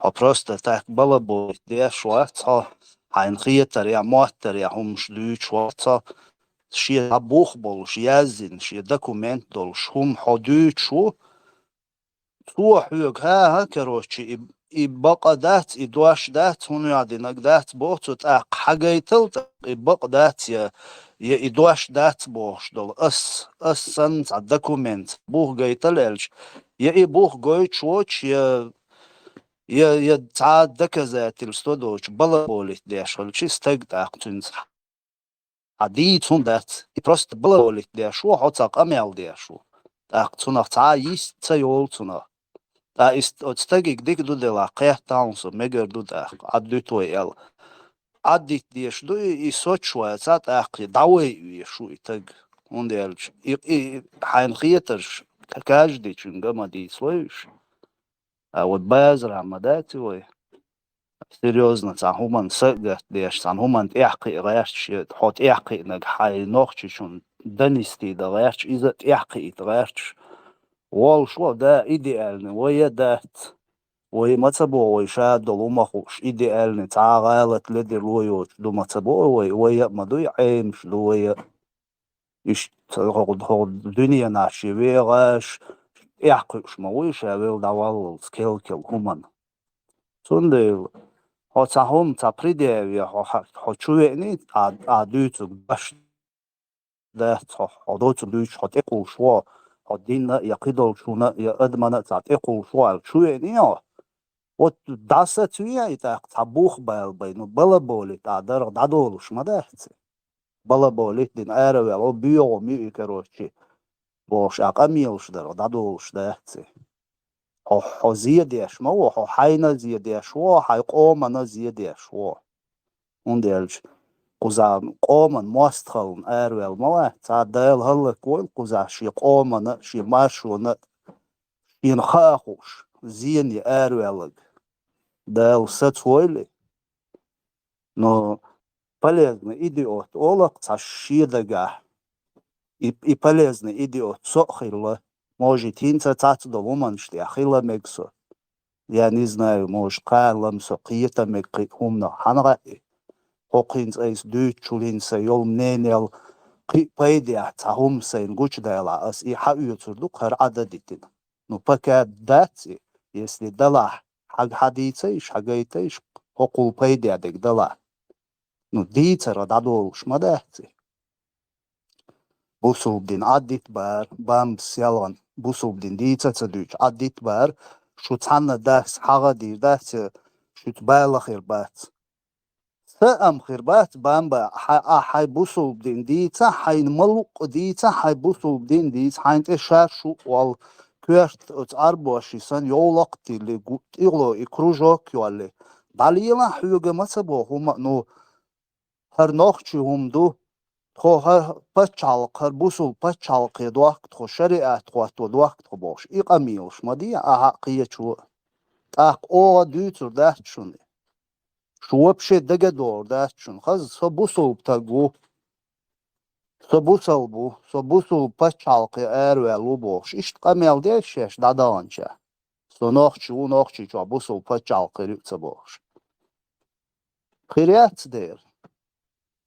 Хьо просто так балаболить деш вац хьо, хьайна хетар я моттар я хӀумаш дуьйцуш вац хьо, шен цхьа бух болуш, яздина, шен документ долуш хӀума хьо дуьйцуш ву, цо хьоьга, хӀа-хӀа, короче, и, и бакъ дац, и дош дац, хӀун яздинарг дац боху цо, тӀаккха хьагайтал, тӀаккха и бакъ дац, я, я и дош дац бохуш долу. Ас, ас санна цхьа документ, бух гайтал аьлча, я и бух гойтуш воцуш, я, я, я цхьа доказательство доцуш, балаболить деш хилча, стаг тӀаккха цуьнца хьан дийца хӀума дац. И просто балаболить деш ву, хьо цхьа къамел деш ву. ТӀаккха цунах цхьа а йист ца йолу цунах. Ткъа и ст-, оцу стагиг дика ду делахь, кхетта хьуна со, мегар ду тӀаккха, Ӏаддуьту вай аьлла. Ӏаддита дезаш ду и, и соцуш вац а тӀаккха, и дӀавайа везаш ву и стаг. ХӀунда аьлча и, и хьайна хетарш каждыйчуьнга ма дийцалой уьш. А вот базара ма дац и вай. Серьёзно, цхьана хӀуманна са а гатдеш, цхьана хӀуманна тӀаьхьакхиа гӀерташ, я хьо тӀаьхьакхиънарг хьайн нохчичунна донести дан гӀерташ, иза а тӀаьхьакхиийта гӀерташ волуш ву, да, идеальный вай а дац. Вай ма ца боху, вай ша долу ма хууш, идеальный цхьа а гӀалат ледарло йоцуш ду ма ца боху вай, вай а ма дуй, Ӏемаш ду вай а. Иштта хӀокху, хӀокху дуьненахь шен вегӀаш, тӀаьхьакхуьуш ма вуй ша велла дӀаваллалц кел-кел хӀуманна. Цундела хьо цхьа хӀума, цхьа предъяве, хьо, хьо, хьо чу веъний, а, а дуьйцург дош дац, хьо, хьо доцург дуьйцуш, хьо тӀекхуллуш ву, хьо динна а, я кхидолчунна а, я адамна а цхьа тӀекхуллуш ву аьлла чу веъний хьо. Вот дӀасацве и тӀаккха цхьа бух бала бай, ну, балаболить а дарх дӀадолуш ма дац и. Балаболить дина араваьлла, о, боьгӀу ма ю и, короче, бохуш, а къамелаш дарх дӀадолуш дац и. Хьо, хьо зен деш ма ву, хьо хьайна зен деш ву, хьайн къомана зен деш ву. ХӀунда аьлча кхузахь къоман мостагӀаллина араваьлла ма вац, цхьа Дала хӀаллаквойла кхузахь шен къомана, шен маршона, шена хаа хууш, зене араваьлларг. Дала сацавойла. Но полезный идиот олу-кх цхьа шен дагахь. И, и полезный идиот со а хилла, может, хӀинца цхьацца долу хӀуманаш тӀехь хила мега со. Я не знаю, может, кхана-м со кхета мега кхин а хӀуманах, хьан хаьа и? ХӀокхуьнца айса дуьйцучул хӀинца йолу мнениел кхин а пайдехь цхьа хӀума сайна гучудалахь, ас и хьаоьцур ду-кх хӀара Ӏадда дитина. Ну, пока дац и, если далахь, хьага хьадийцайша, хьагайтайша, хӀокхул пайдехь дерг далахь. Ну, дийцарх дӀадолуш ма дац и. Бусулба дин Ӏаддитбар, бамбас ялгӀан, бусулба дин дийца а ца дуьйцуш Ӏаддитбар, шу цхьанна дас хьагӀа дийр дац, я шуьца бала хир бац. Са ам хир бац, бамба, хьай, а, хьайн бусулба дин дийца, хьайна ма-лукъа дийца, хьайн бусулба дин дийца, хьайна тӀе шаршу а волу, коьрта оцу Ӏарбоши санна йовлакх а тилли, гу-, тӀехула и кружок а йолли. ДӀалелахь хьоьга ма ца боху хӀума, ну, хӀара нохчи хӀума ду, тхо хӀара пачхьалкх, хӀара бусулба пачхьалкхе дохку тхо, шариат хӀотто дохку тхо бохуш, и къамелаш ма де ахьа а, кхечо а. ТӀаккха оха дуьйцур дац шуна. Шу вообще дагадогӀур дац шуна. Хаза, со бусулба стаг ву, со бусалба ву, со бусулба пачхьалкхе араваьлла ву бохуш, иштта къамел деш шаьш дӀадаханча. Со нохчи ву, Нохчийчохь бусулба пачхьалкх хир ю ца бохуш. Хир яц дера.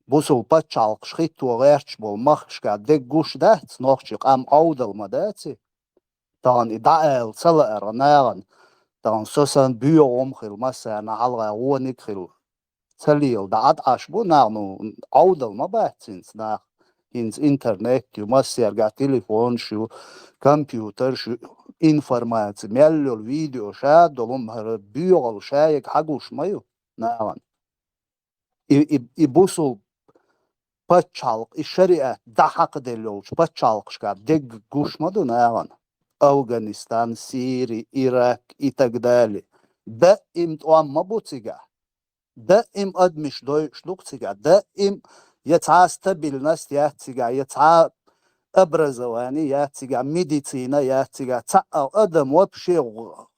Бусулба пачхьалкхаш хӀитто гӀерташ болу махкашка дерг гуш дац, нохчи къам Ӏовдал ма дац и. Тахана и дӀаала ца лаара нахана, тахана со санна боьгӀу хӀума хила, массарна хьалха вониг хила. Ца лела, дӀа-, дӀа Ӏаш бу нах, ну, Ӏовдал ма бац хӀинца нах. ХӀинца интернет ю, массаьрга телефонаш ю, компьютерш ю, информаци, мел йолу видео ша долу хӀара боьгӀал шайиг хьагуш ма ю нахана. И, и, и бусулба пачхьалкх, и шариат дӀахьакхаделла йолчу пачхьалкхашка дерг гуш ма ду нахана. Афганистан, Сири, Ирак и так далее. Даим тӀом ма бу цигахь. Даим адамаш дойуш ду-кх цигахь. Даим я цхьа стабильность яц цигахь, я цхьа образование яц цигахь, медицина яц цигахь. Цхьа а адам вообще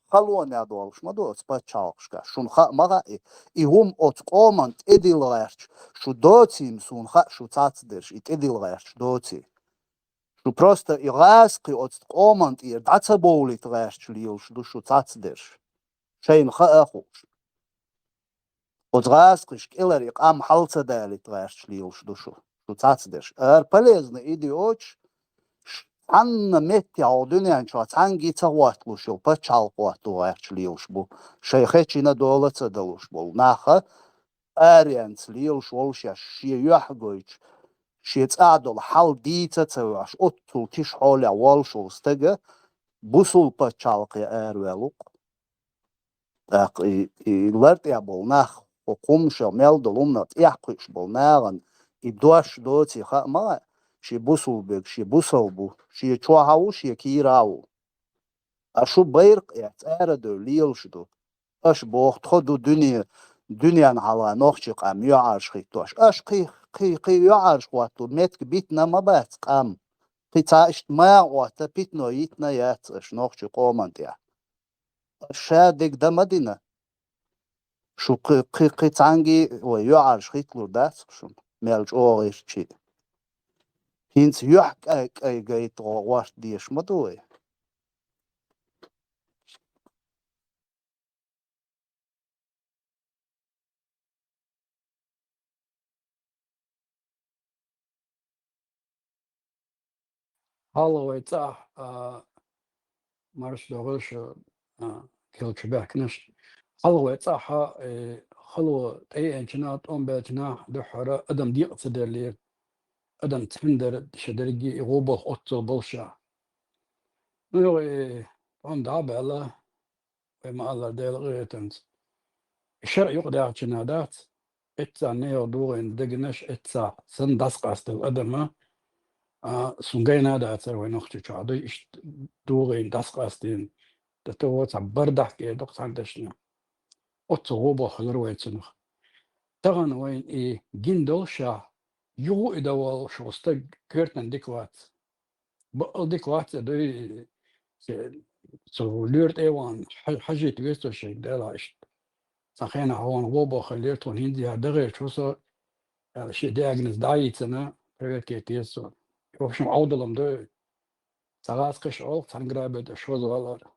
халонехь долуш ма ду оцу пачхьалкхашка. Шуна хаа ма хаьа и. И хӀума оцу къоман тӀедилла гӀерташ шу доций-м, суна хаьа шу цхьацдерш и тӀедилла гӀерташ доций. Шу просто и гӀазкхий оцу къоман тӀера дӀа ца бовлийта гӀерташ лелаш ду шу цхьацдерш. Шайна хаа а хууш. Оцу гӀазкхиш кӀелара и къам хьал ца далийта гӀерташ лелаш ду шу, шу цхьацдерш. Ара полезно и диочуш, ш-, цхьанна меттехь хьо дуьнен чохь цхьаьнгге ца гӀотталуш йолу пачхьалкх гӀотту гӀерташ лелаш бу, шайн хечина дола ца далуш болу наха, аренца лелаш волушехь, шен юьхь гойтуш, шен цӀахь долу хьал дийца а ца ваьхьаш, оццул тиша хьолехь волуш волу стага бусул пачхьалкхе араваьлла ву-кх. ТӀаккха и, и лар тӀехь болу нах, хӀокху хӀуманашах мел долу хӀуманах тӀехь кхуьуш болу нахана и дош доций хаа ма хаьа, шен бусул берг, шен бусал бу, шен чохь а ву, шен кийра а ву. Ткъа шу байракх эцна арадевлла лелаш ду. Аша боху, тхо ду дуьне, дуьненна хьалха нохчийн къам юьхьӀаьржа хӀиттош. Аша кхин, кхин, кхин юьхьӀаьржа хӀотто меттиг битина ма бац къам. Кхин цхьа иштта магӀа хӀотта питано йитина яц аша нохчийн къоман тӀехь. Аша ша дерг дан ма дина. Шу кхин, кхин, кхин цхьаьнгге вай юьхьӀаьржа хӀитталур дац-кх шуна, мел чӀогӀа ирчий. ХӀинца юьхь кӀай-, кӀай гайта гӀо-, гӀорта дезаш ма ду вай. Хьалха вай цӀахь, а, марша догӀийла шу, а, кхел чу баьхкинарш. Хьалха вай цӀахь, э, хало тӀееанчу наха, тӀом баьллачу наха дуьххьара адам декъа ца деллера. Адам цхьаьна дара, шен дерриге и гӀо болх оццул болуш. Ну, юха и тӀом дӀа а баьлла, вай ма-аллара, Делан къинхетамца. И шарӀ юкъадаьхначу наха дац, эццахь нехан дугӀийна дегнаш, эццахь санна дӀасакъастадо адама, а, цунна гайна а дацара вай Нохчийчохь дуй, иштта дугӀийна, дӀасакъастийна, дан того цхьа бардахь кӀера ду-кх цхьана дешна. Оццул гӀо болх хилира вай цунах. Тахана вайна и гина долуш, юха и дан волуш волу стаг коьртаниг дика вац. Баккъал дика вац а дуй, цу лоьра тӀе а вахана, хьа-, хьажийта веза цо шега, делахь иштта. Цхьана хенахь хьуна гӀо болх хиллера, тхуна хӀинца яра, дан гӀерташ ву со, аьлла, шен диагноз дӀа а йийцина, проверка яйта еза цо. В общем, Ӏовдалам ду, цхьа гӀазкхаша олу, цхьаьна грабить деш хӀоза валара.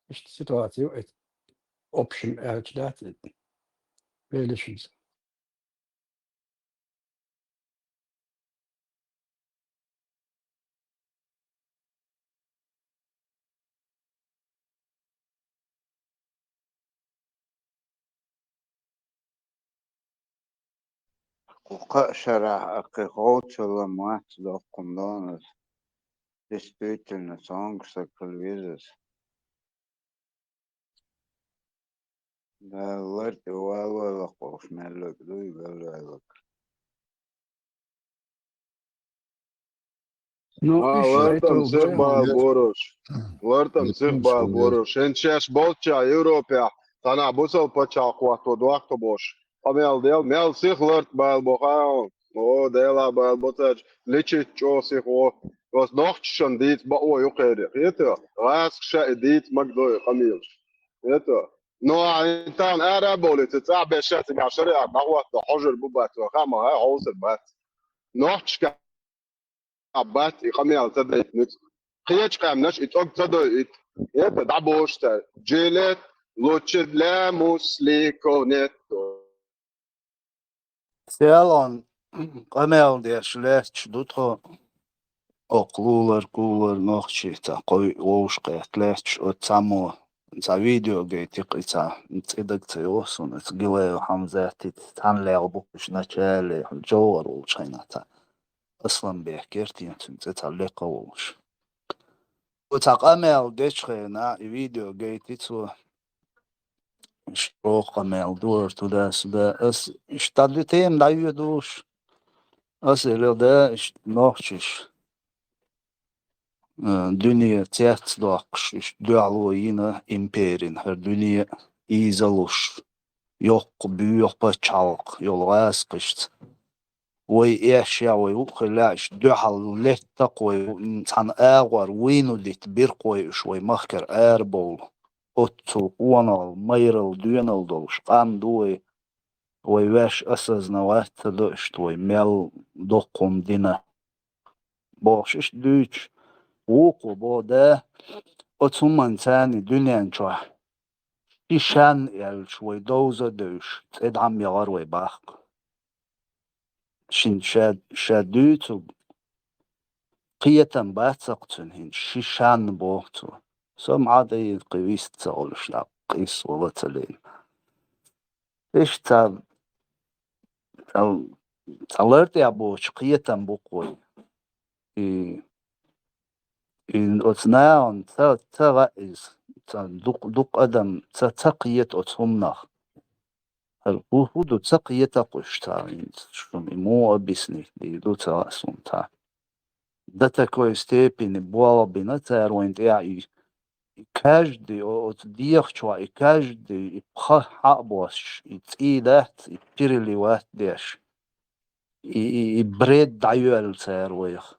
Иштта ситуаци ю иза. Общем аьлча дац иза. Велишинца. Кху кхаа шарахь а кхин ховчалла мац доккхун донас. Действительно, сонгуш са кхин везас. Дала лар тӀе валавелла кхуш меллаг дуй, велвеллаг. Ну, а, иштта лартам сих бал боруш. Лартам сих бал боруш. Шен шаьш болчча Европехь, цхьана бусал пачхьалкх хӀотто дохко бош. Къамел дел, мел сих ларт бал бо хаа. О, Дела бал бо цаьрча, личит чӀо сих во. Ос нохчашан дийца бакъо ю кхерий. Хета? ГӀазкхаша и дийца магадой къамелаш. Хета? Но а тахана ара а бовлий, цу цӀахь беш ша цигахь шариат дӀахӀотто хьожур бу бац, ваха ма хай хьовсур бац. Нохчашка а бац и къамел ца дайта нуьцкъ. Кхечу къаьмнаш и цӀог ца дойуьйту. ХӀета дӀабошу цара. Жилет лучше для мусликов нету. Селон къамел деш лаьтташ ду тхо, окху лулар-кулар нохчий, цхьа кхо вовшахкхетта лаьтташ, оцу цхьаммо цхьа видео гайтира, и цхьа цӀе дага ца йогӀу суна, оцу Гилаев Хьамзатица цхьаьна легӀ бу уьш начале, жовхӀар волчу хенахь цхьа Асланбек яра те цуьнан цӀе, цхьа лекха волуш. Цо цхьа къамел дечу хенахь и видео гайти цо. Иштта чӀогӀа къамел ду хӀара, туда-сюда. Ас иштта дӀа тема дӀайоьдуш. Ас элира, да, иштта нохчаш, э, дуьне цецдоккхуш, иштта дуьхьало йина империн, хӀара дуьне ийзалуш, йоккха боьха пачхьалкх йолу гӀазкхашца. Вай эшъян вай ву а хилла, иштта дуьхьал летта-кх вай, цхьана агӀор вуйна дита бира-кх вай уьш вай махкара арабовла. Оццул къонахалла, майралла, доьналла долуш къам ду вай. Вай ваьш осознавать ца до иштта вай мел доккха хӀума дина. бохуш иштта дуьйцуш, вукхо боху да, оцу хӀуманна царна дуьнен чохь ши шен аьлча вай довза а девзаш, цӀе дӀа ма яхара вай баккха. Шин ша, ша дуьйцу, кхетам бац-кх цуьнан хӀинца, ши шен боху цо. Со ма Ӏа дан иза кхин вист ца хуьлуш, дӀа къийса вала ца лийна. Иштта цхьа, цхьа, цхьа лар тӀехь боцуш кхетам бу-кх вай. И, и оцу нахана ца, ца ваьа иза, ца дукха, дукха адам ца, ца кхета оцу хӀуманах. ХӀара хӀу, хӀу ду, ца кхета-кх уьш цхьа хӀинца, шуна и муха объяснить дийр ду ца ваьа суна цхьа. До такой степени болх бина цара вайна тӀехь и, и каждый о-, оцу дегӀа чохь, и каждый и пха хьа а боссуш, и цӀий дац, и переливать деш, и, и, и бред дӀайоьлла цара вайх.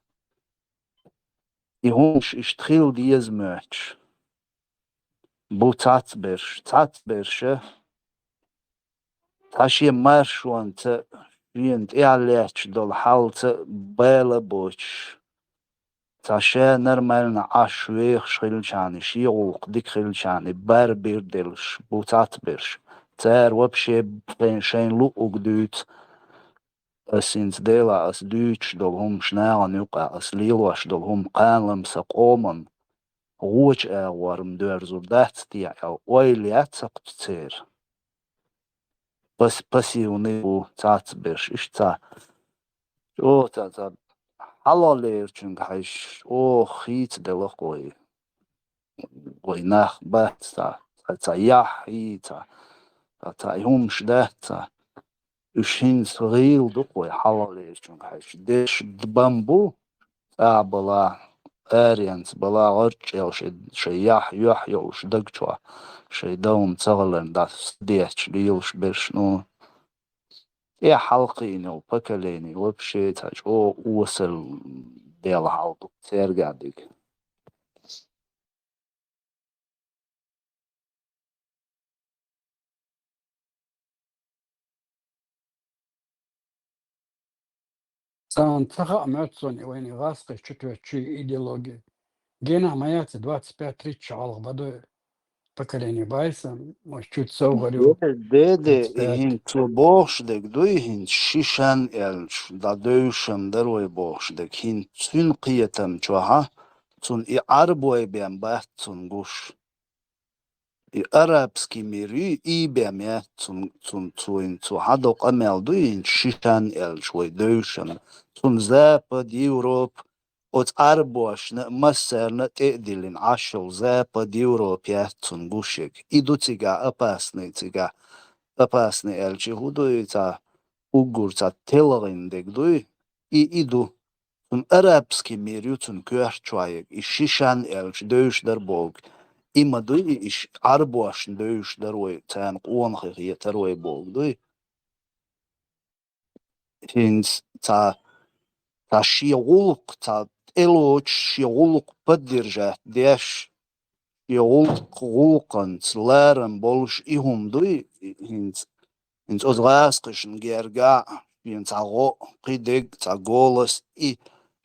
И хӀумаш иштта хила деза моьттуш бу цхьацберш, цхьацберша цхьа шен маршонца, шена тӀехь лаьтташ долу хьалца бала а боцуш, цхьа ша нормально Ӏаш вехаш хилчахьана, шен гӀуллакх дика хилчахьана, барбир а деллаш бу цхьацберш. Цара вообще шайн, шайн луъург дуьйцу. Ас хӀинца Делахь, ас дуьйцуш долу хӀумаш нахана юкъахь, ас лелош долу хӀума кхана-м сан къоман гӀочу агӀор-м доьрзур дац те аьлла, ойла яц-кх церан. Пас-, пассивный бу цхьацберш, иштта цхьа. ЧӀогӀа цхьа, цхьа хьалхалерчуьнга хьаьжча, чӀогӀа хийцаделла-кх вай. Вай нах бац цхьа, цхьа, цхьа яхь йий цхьа, цхьа, цхьа и хӀумаш дац цхьа. Уьш хӀинца гӀийла ду-кх вай хьалхалерчуьнга хьаьжча. Деш бан бу, цӀа а бала, аренца бала, гӀарчӀел шайн, шайн яхь, юьхь йолуш даг чохь, шайн дан хӀума ца хиларна дӀасадетташ лелаш берш, ну, тӀехь хьалакхиъна йолу поколение вообще цхьа чӀогӀа осал дела хьал ду цаьргахь дерг. Царна ца хаьа моьтту суна и вайна и гӀазкхаша чу тоьттучу идеология. Генахь ма яц и двадцать пять тридцать шо хьалха бадой поколение байса, может, чуть совгӀар ю. Де, де, де, и хӀинца цо бохуш дерг дуй, хӀинца ши шен аьлча, дӀадевшина дара вай бохуш дерг. ХӀинца цуьнан кхетам чохь а, цунна и Ӏарбой бен бац цунна гуш. И арабский мир ю, и бен яц цунна, цунна цо хӀинца цо хьадо къамел дуй, хӀинца ши шен аьлча вай девшина. Цунна Запад, Европа, оцу Ӏарбошна а, массарна а тӀе а диллина Ӏаш йолу Запад, Европа яц цунна гуш ерг. И ду цигахь опасный, цигахь опасный аьлча, и хӀун ду и цхьа уггар цхьа телгӀина дерг дуй? И, и ду. Цунна арабский мир ю цунна коьрта чохь ерг. И ши шен аьлча девш дара бохург. И ма дуй и, и ш-, Ӏарбошна девш дара вай, царна къонахий хетара вай бохург дуй? ХӀинца цхьа, цхьа шен гӀуллакх, цхьа тӀелоцуш шен гӀуллакх поддержать деш, шен гӀуллакх, гӀуллакханца ларам болуш и хӀума дуй, хӀинца, хӀинца оцу гӀазкхашна гергахь, шена цхьа гӀо, кхидерг, цхьа Голос, и,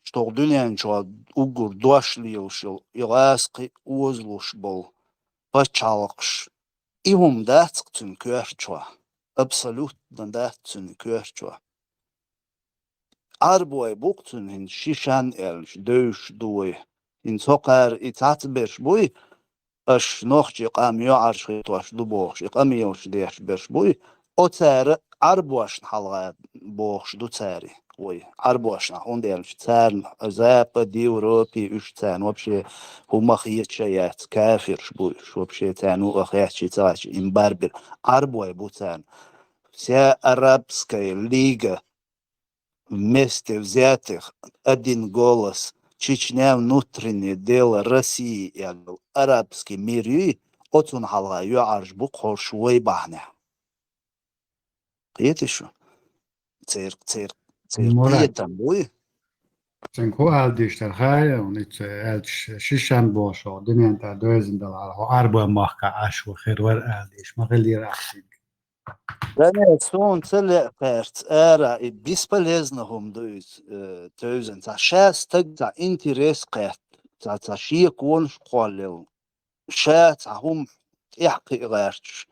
иштта дуьнен чохь уггар дош лелаш йолу, и гӀазкхий озалуш болу пачхьалкхаш. И хӀума дац-кх цуьнан коьрта чохь. Абсолютно дац цуьнан коьрта чохь. Ӏарбой бу-кх цуьнан хӀинца ши шен аьлча, девш ду вай. ХӀинца хӀокхара и цхьацберш буй, аша нохчийн къам йоӀарш хетош ду бохуш, и къамелаш деш берш буй, оцара Ӏарбошна хьалха бохуш ду цара вай. Ӏарбошна, хӀунда аьлча царна Запад, Европе, уьш царна вообще хӀума хеташ а яц, кафирш бу уьш, вообще царна юкъа хетча а ца хетча а, им барбира. Ӏарбой бу царна. Вся арабская лига вместе взятых, один голос, Чечня, внутреннее дело России, аьлла, арабский мир юй, оцунна хьалха йоӀарш бу-кх хӀорш вай бахьанехь. Кхетий шу? Церан, церан, церан Мурад. Кхетам буй? Цуьнга хӀун ала дийш дара хаьий, хӀунда аьлча ши шен бохуш, дуьнен тӀехь девзина дала хьалха, хӀо Ӏарбойн махкахь Ӏаш ву хир вара ала дийш, ма хиллера ахь цуьнга. Да не, суна ца леа кхаьрца ара, и бесполезно хӀума ду иза, э, тевзан. Цхьа ша стаг, цхьа интерес кхетта, цхьа, цхьа шеконаш кхоллал. Ша цхьа хӀума тӀехь кхиа гӀерташ,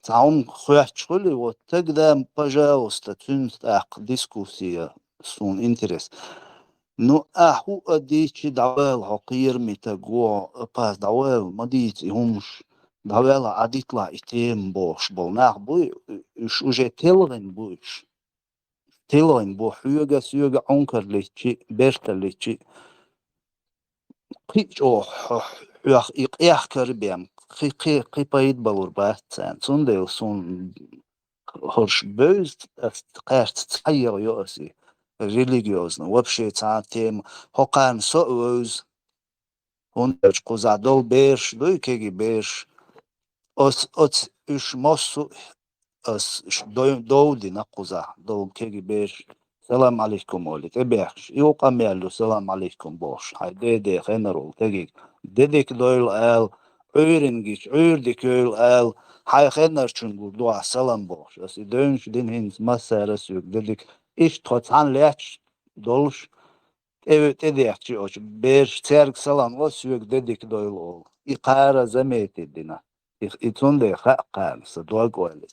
цхьа хӀума хоьттуш хуьлий, вот тогда, пожалуйста, цуьнца тӀаккха дискуссия, суна интерес. Ну, ахь хӀу а дийчи, дӀавала, хьо кхераме стаг ву, апас, дӀавала, ма дийца и хӀумаш, дӀавала, Ӏадитла и тема бохуш болу нах буй, уьш уже телгӀина бу уьш. ТилгӀина бу хьоьга, соьга Ӏункарличи, берталличи. Кхин а чӀогӀа хьо-, хьох и къехкар бен, кхин, кхин, кхин пайда балур бац царна. Цундела суна хӀорш бевза, ас кхаьрца цхьа йо ас и религиозно. Вообще цхьа тема, хӀокхарна со а вевза. ХӀунда аьлча кхузахь долу бераш дуй, кегий бераш. Оц-, оц уьш массо а ас ш-, дой-, дов дина кхузахь долу кегий бераш. Салам алейкум олий, тӀебехкаш. И ву къамел ю, салам алейкум бохуш. Хьайн деде хенар волу кегий. Де дика дойла ала, Ӏуьйрина гича, Ӏуьйра дика йойла ала, хьайн хенарчун гур ду ахь салам бохуш. Ас и девнаш дина хӀинца массара а соьга де дика. Иштта тхо цхьаьна лаьтташ долуш, тӀе-, тӀедехчи оцу бераш цаьрга салам ло, соьга де дика дойла олу. И кхара заметить дина. И, и цундела хаьа кхарна, сан дог ойла.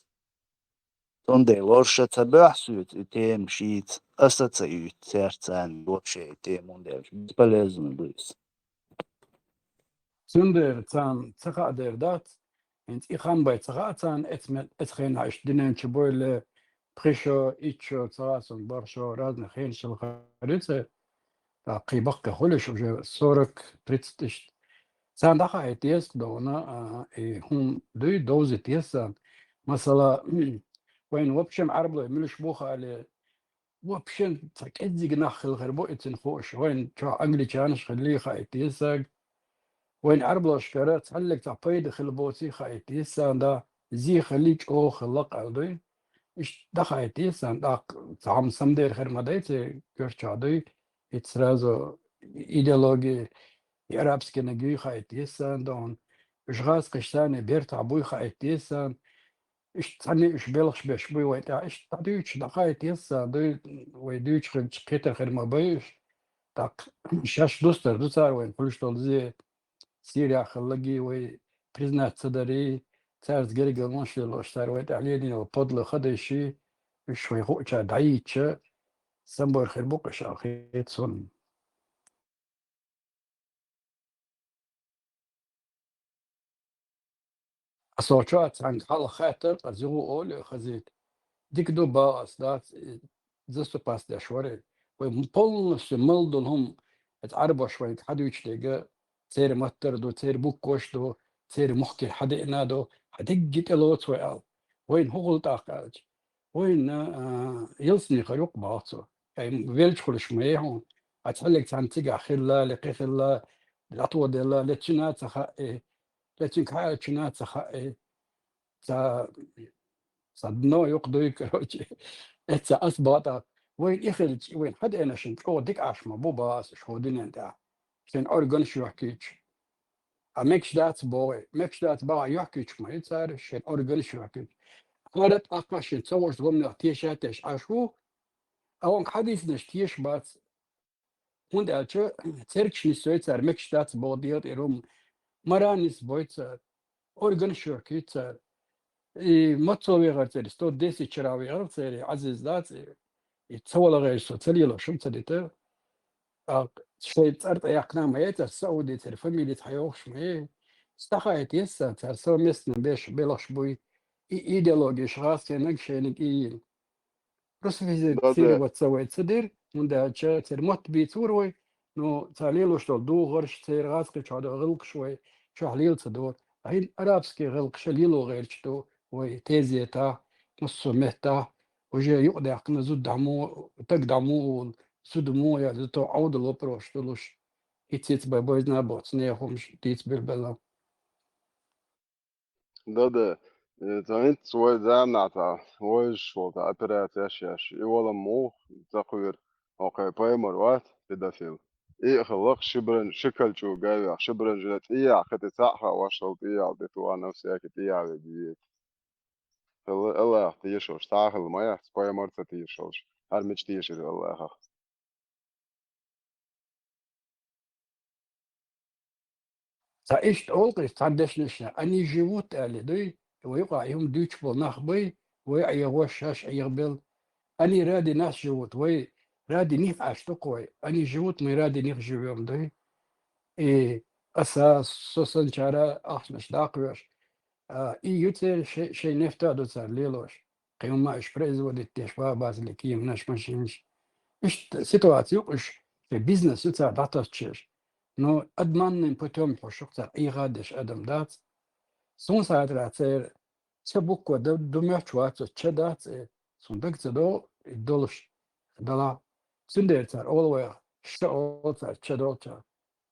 Цундела лорша ца боьхьа соьца и тема шийца, аса ца уьйту цаьрца царна вообще и тема, хӀунда аьлча бесполезно ду иза. Цундела царна ца хаа дер дац, хӀинца и хам бай ца хаьа царна, эцу ме-, эцу хенахь иштта динан чу бойла, пхи шо, итт шо, ца хаьа суна, бархӀ шо, разный хенаш хила хир ю церан. ТӀаккха кхин баккхий хуьлуш уже сорок, тридцать иштта. Царна дӀахаийта деза кху довна, а, и хӀума дуй, довзийта деза царна. Масала, вайна вообще Ӏарбалой муьлш бу хаале, вообще цхьа кӀеззиг нах хила хир бу и цуьнан хууш. Вайна чохь англичанаш хилли хаийта деза цаьрга. Вайн Ӏарбалошкара цхьаьллиг цхьа пайда хила боций хаийта деза царна, да, зе хилли чӀогӀа хилла къал дуй. Иштта дӀахаийта деза царна, тӀаккха цхьа хӀума самдер хир ма дай церан коьртачохь дуй. И сразу идеология, и арабский наг юй хаийта деза царна, да хьуна. Уьш гӀазкхаш царна бертахь буй хаийта деза царна. Иштта цхьаьна уьш белхаш беш буй вай тӀехь. Иштта дӀадуьйцуш, дӀахаийта деза царна, дуй, вай дуьйцуш хилча кхетар хир ма бай уьш. ТӀаккха шаьш дустар ду цара вайна хуьлуш долу зе, Сирия хиллаги вай признать ца дари, цаьрца гергарлонаш лелош цара вай тӀехь лелийна йолу подлый хадайши, уьш вай хуучара дӀайийча, самбор хир бу-кх уьш аьлла хета суна. Аса чохь цхьаьнга хьалха хаьттара, аса юха олу хазийта. Дика ду, бах ас, дац, и заступаться деш вара. Вай полностью мел долу хӀума, эцу Ӏарбош вайга хьадуьйцуш дерг, церан маттара ду, церан букваш ду, церан мухкара хьадеана ду, хьан дегги тӀелоцу вай аьлла. Вайна хӀун хуьлу тӀаккха аьлча? Вайна, а, ялсамани хир ю-кх, бах цо. Ай, веллачу хуьлуш ма яй хьуна. Ас цхьаьллиг цхьаьна цигахь хилла, ле кхин хилла, дӀатоха делла, ле цуьнан а ца хаьа, ле цуьнга хьаьрчина а ца хаьа, ца, ца дно юкъа дуй, короче. Эцца ас бакъда, вайна и хилча, вайна хьадеана шен чӀогӀа дика Ӏаш ма бу, бах ас, уьш хӀокху динан тӀехь. Шен органаш йохкуьйтуш. А мегаш дац боху, мегаш дац бахахь йохкуьйтуш ма ю цара, шен органаш йохкуьйтуш. Хьара тӀаккха шен ца хууш гӀоманех теша а теш Ӏаш ву, а ванга хьадийцинарш теша бац. ХӀунда аьлча цергаш нисдой цара, мегаш дац боху дела тӀера хӀума. Мара нисбой цара, органаш йохкуьйту цара. И мацо вехар церан, сто десять чарах вехар церан, Ӏазиз дац, и ца вала гӀерташ со ца лелош хӀума ца дита. ТӀаккха шайн цӀар тӀе яьккхина а ма яй цара, Сауди церан фамилица хьайохуш ма яй. Ца хаийта еза цара, цара совместно беш белхаш буй, и идеологеш гӀазкхинаг шайниг и йина. Русифицироваться вай ца дира, хӀунда аьлча церан мотт бийцура вай, ну, цара лелош долу духарш, церан гӀазкхи чохь долу гӀиллакхаш вай чохь лела ца дора. Ткъа хӀинца арабский гӀиллакхаш лело гӀерташ ду вай тезетахь, массо а меттахь, уже юкъадаьккхина зуда дӀа муха, таг дӀа муха волу, зуда муха яьлла, зато Ӏовдал вопросаш долуш, хӀинца-хӀинца бай бойзна боцу нехан хӀумаш дийца билбелла. Да-да. Э, цхьа хӀинца вай заманахь цхьа вовзаш волу цхьа операцеш еш, и вала муха ца кхоьру, хӀокху пайхамар вац, педофил. И а хилла-кх ши бранжа, ши калчу гай вех, ши бранжа тӀеяхьа, кхин тӀе цхьаъ хаа ваштал тӀеяхьа, де ту а навсякий тӀеяхьа вега веза. Алла-, Аллахах тешалаш, цхьа а хила ма яц, пайхамарца тешалаш. ХӀара мича тешар Аллахах? Цхьа иштта олу-кх иза цхьана дешнашна, они живут аьлла дуй, вай юкъахь и хӀума дуьйцуш болу нах бай, вай Ӏехош, шаьш Ӏехабелла. Они ради нас живут, вай ради них Ӏаш ду-кх вай, они живут, мы ради них живём дуй. И аса, со санчара ахчанаш даккха веш. А, и ю церан шай-, шайн нефта ду цара лелош. Кхин хӀумма уьш производить деш, база-базале кеманаш, машинаш. Иштта ситуация ю-кх уьш, шайн бизнес ю цара дӀатосучеш. Но обманным путём хьо шу-кх цара Ӏеха деш адам дац. Суна схьа хетарехь церан ца буква ду, ду моьттуш вац, ча дац, э, суна дага ца догӀу, и долуш далахь. Цундела цара олу вайх, ша олу цара, ча долчара,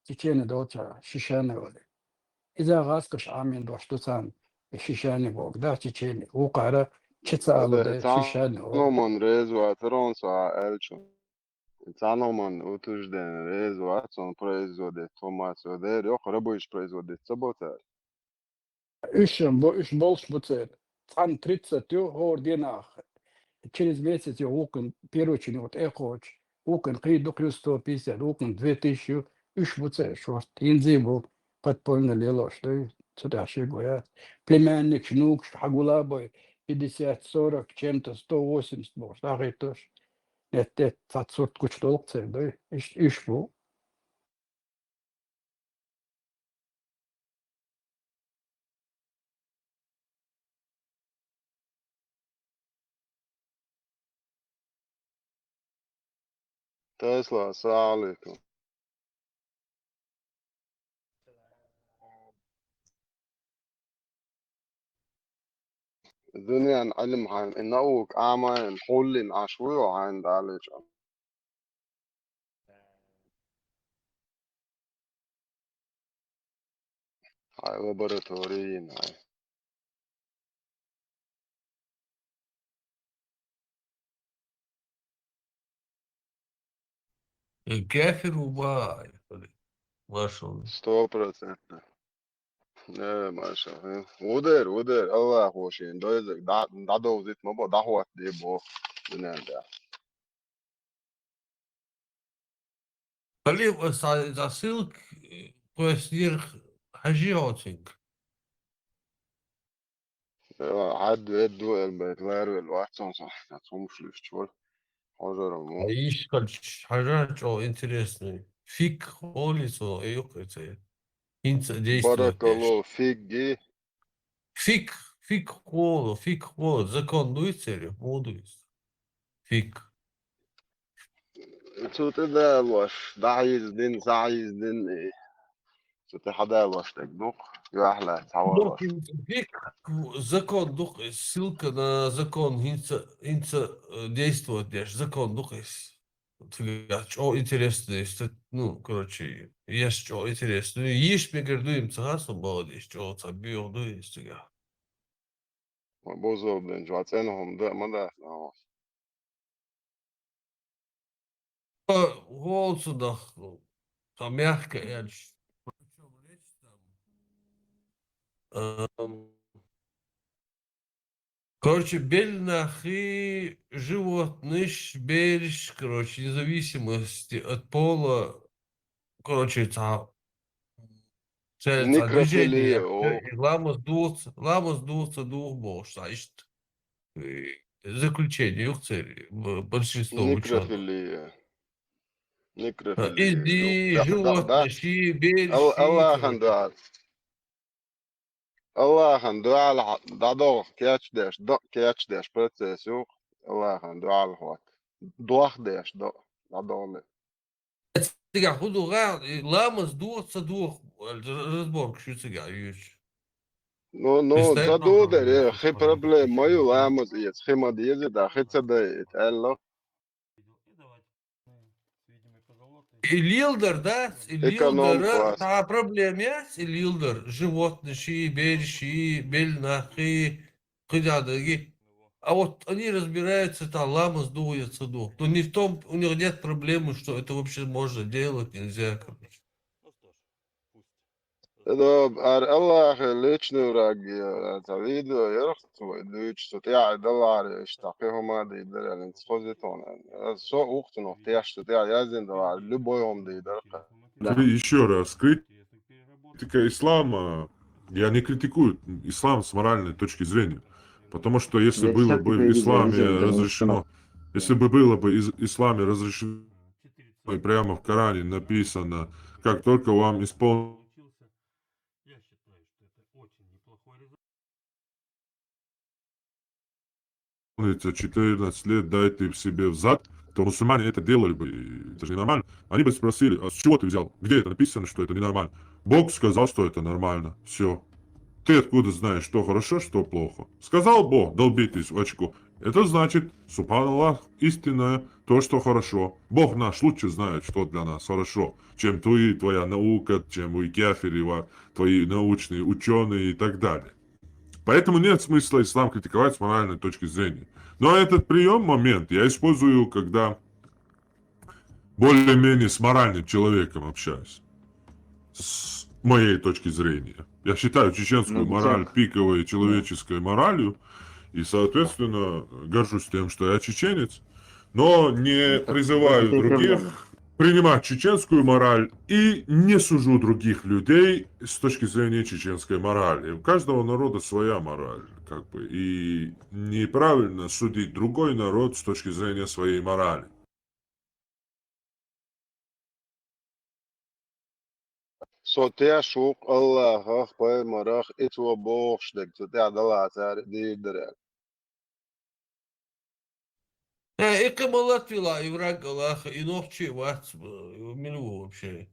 чечене долчара, шишане олу. Иза гӀазкхаша Ӏамийна дош ду царна, и шишане боху, да, чечене. Вукхара ча ца алу Ада дела, цхьа шишане олу. Номан реза вацара, он со аьлча. Цхьа номан утверждение реза вац, он производит хӀумма цо дера, йоккха рабочий производит ца бо цара. Уьш м бу, уьш болуш бу церан. Цхьана тридцать ю, хӀора денахь, через месяц ю вукхун первый чин ю тӀекхочу, вукхун кхин ду-кх ю сто пятьдесят, вукхун две тысячи ю, уьш бу церан шорта. ХӀинца бу подпольно лелош ду, цу тӀехь шиъ го яц. Племянникаш, внукаш хьагула а бой, пятьдесят, сорок, чем-то, сто восемьдесят бохуш, дӀахӀиттош. Нет, нет, цхьа сурт гучудолу-кх церан ду, уьш, уьш бу. Тесла, салам алейкум. Дуьненан Ӏилма хьайна, и наука Ӏамайна, хьуллина Ӏаш вуй хьайна далийча? Хьайн лаборатори йина хьайн. Э, кафир ву бахьа, машалла. Сто процентов. Э, машалла. Ву дер, ву дер, Аллахо шен дойзаг дӀа-, дӀадовзийта ма бо, дӀахӀоттаде бо дуьнен тӀехь. Халиф, аса, аса ссылка, э, кхоьссинера, хьажий хьо цуьнга? Э, хьад ведду, элбет, ларвел вац цунца, цунца хӀумаш луьстуш вара. Хьожарал мо. А ишкалч хьажа чӀогӀа интересный. Фиг холи цо, э, юкъе ца. ХӀинца действовать деш. Баракалло, фиг и. Фиг, фиг хола, фиг хола, закон дуй церан, муха дуй? Фиг. Цу тӀе далош, дӀахьийздина, схьахьийздина, и цу тӀе хьадалош дерг ду-кх, юьхь лаьцна хьавалош. Ну, фиг, закон ду-кх, ссылка на закон, хӀинца, хӀинца, э, действовать деш, закон ду-кх иза. Цигахь чӀогӀа интересно, если, ну, короче, еш чӀогӀа интересно. Ну, йиш мегар ду, им ца хасо бала деш, чӀогӀа ца боьха ду, если цигахь. Ма бозал бен, жа цӀена хӀума да, ма дац, а. Э, гӀолсу даха, ца мягко аьлча. Эм, Короче, белла нахи, животныйш, бераш, короче, независимости от пола, короче, цхьа, цхьа, цхьа движение, некрофилия, о. Ламаз дугӀу ца, ламаз дугӀу ца дугӀу бохуш, цхьа иштта, э, заключение ю-кх церан, б-, большинство учёных. Некрофилия. Некрофилия. Иза, да, да, да. Животныйш, бераш, Ал-, Аллахьан короче. ДуӀа. Аллахьан дуьхьал хьо-, дӀадогӀу кечдеш, дакъа кечдеш процесс ю-кх, Аллахьан дуьхьал хьотта. Дох деш дакъа, дӀадогӀу. Цигахь хӀун ду гӀа, и ламаз доху, ца доху, разборкаш ю цигахь юьйцуш. Ну, ну, ца ду дер, э, хи проблема ма ю ламаз эца, хи ма деза, да, хи ца дайта, аьлла. И лелдар дац, и лелдара цхьа проблема яц, и лелдар, животныйши, бераши, белла нахи, кхидӀа даги. А вот они разбираются, там, ламаз дугӀу я ца дугӀу. То не в том, у них нет проблемы, что это вообще можно делать, нельзя, короче. Ар Аллахьа личный враг я, цхьа видео яра хьо дуьйцуш, цу тӀехь даларе иштта кхин хӀума дийр дара аьлла, хӀинца хоза тхуна. Со ухтунах тешта тӀехь яздина даларе, любой хӀума дийр дара. Три, ещё раз. Критика ислама. Я не критикую ислам с моральной точки зрения. Потому что если было бы в исламе разрешено, если бы было бы из исламе разрешено, и прямо в Коране написано, как только вам исполнится четырнадцать лет, дайте себе в зад, то мусульмане это делали бы. И это же ненормально. Они бы спросили: «А с чего ты взял? Где это написано, что это ненормально?» Бог сказал, что это нормально. Все. Ты откуда знаешь, что хорошо, что плохо? Сказал Бог, долбитесь в очко. Это значит, субханаллах, истинное, то, что хорошо. Бог наш лучше знает, что для нас хорошо, чем ты, твоя наука, чем вы кяфиры, ва-, твои научные учёные и так далее. Поэтому нет смысла ислам критиковать с моральной точки зрения. Но этот приём, момент, я использую, когда более-менее с моральным человеком общаюсь. С моей точки зрения. Я считаю чеченскую мораль пиковой человеческой моралью. И, соответственно, горжусь тем, что я чеченец. Но не призываю других принимать чеченскую мораль и не сужу других людей с точки зрения чеченской морали. У каждого народа своя мораль, как бы, и неправильно судить другой народ с точки зрения своей морали. Со тешух Аллахах, пайхамарах, и цо бохуш дерг цу тӀехь далацара дийр дара. Э, и кхин ма латвила, и враг Аллаха, и нохчи вац, мила ву вообще?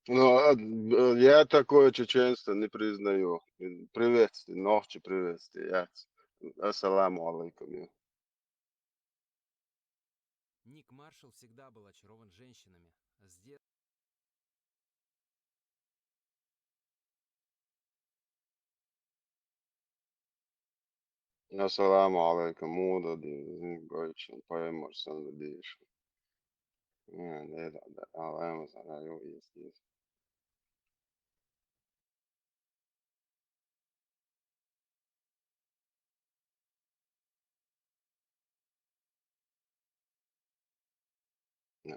Ну, а, э, я такое чеченство не признаю. Приветствие, нохчи приветствие, яц. Ассаламу алейкум, я. Ник Маршалл всегда был очарован женщинами. С де- Ассаламу алейкум, муха ду, дин, гойчен, пайхамар санна дийша. Э, да, да, да, Аллах, Аллах, ю, ис, ис.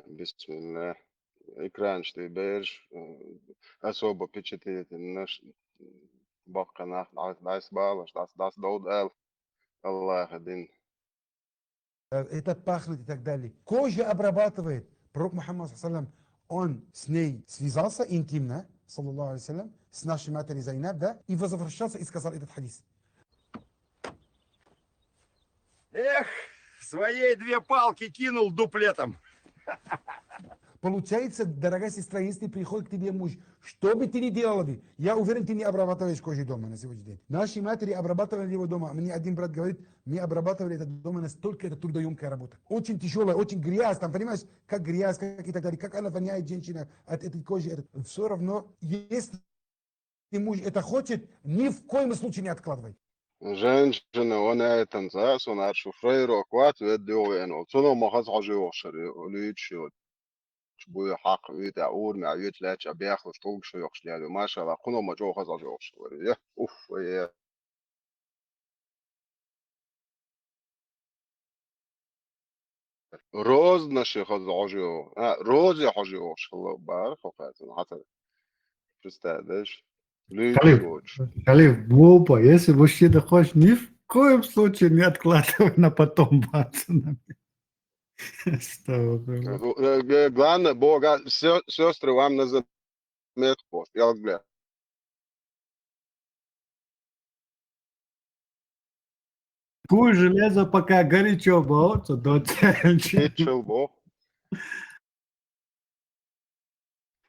Бисмиллах. Экранчу тӀе бераш, э, особо впечатлительно, баккхий нах дӀа-, дӀасабалаш, дӀас-, дӀасадовла аьлла, Аллаха дин. Э, это пахнет и так далее. Кожа обрабатывает. Пророк Мухаммад, саллаллаху алейхи ва саллям, он с ней связался интимно, саллаллаху алейхи ва саллям, с нашей матерью Зайнаб, да, и возвращался и сказал этот хадис. Эх, своей две палки кинул дуплетом. Получается, дорогая сестра, если приходит к тебе муж, что бы ты ни делала, я уверен, ты не обрабатываешь кожу дома на сегодняшний день. Наши матери обрабатывали его дома. Мне один брат говорит, мы обрабатывали это дома, настолько это трудоёмкая работа. Очень тяжёлая, очень грязь, там, понимаешь, как грязь, как и так далее, как она воняет, женщина, от этой кожи. Всё равно, если муж это хочет, ни в коем случае не откладывай. Женщина, он это за, сон аршу фрейрок вац, вед дёгӀен ол. Цуно ма хаза хьожи вохшар, луьйчу. Буй хьакха уьйтӀа, ур мя уьйтӀа лаьча, бяхлуш, тулгуш йохуш лелу. Машалла, кхуно ма чӀо хаза хьожи вохшар. Я, уф, я. Роза наши хаза хьожи. А, роза хьожи вохшар, бара, хо хаза, хатар. Представляешь? Халиф, Халиф, глупо. Если мужчина хочет, ни в коем случае не откладывай на потом, пацаны. Что вы? Э, э, главное, Бога, сё-, сёстры, вам на заметку, я вот, бля. Куй железо пока горячо, бо, цо доцелчи. Чел бо.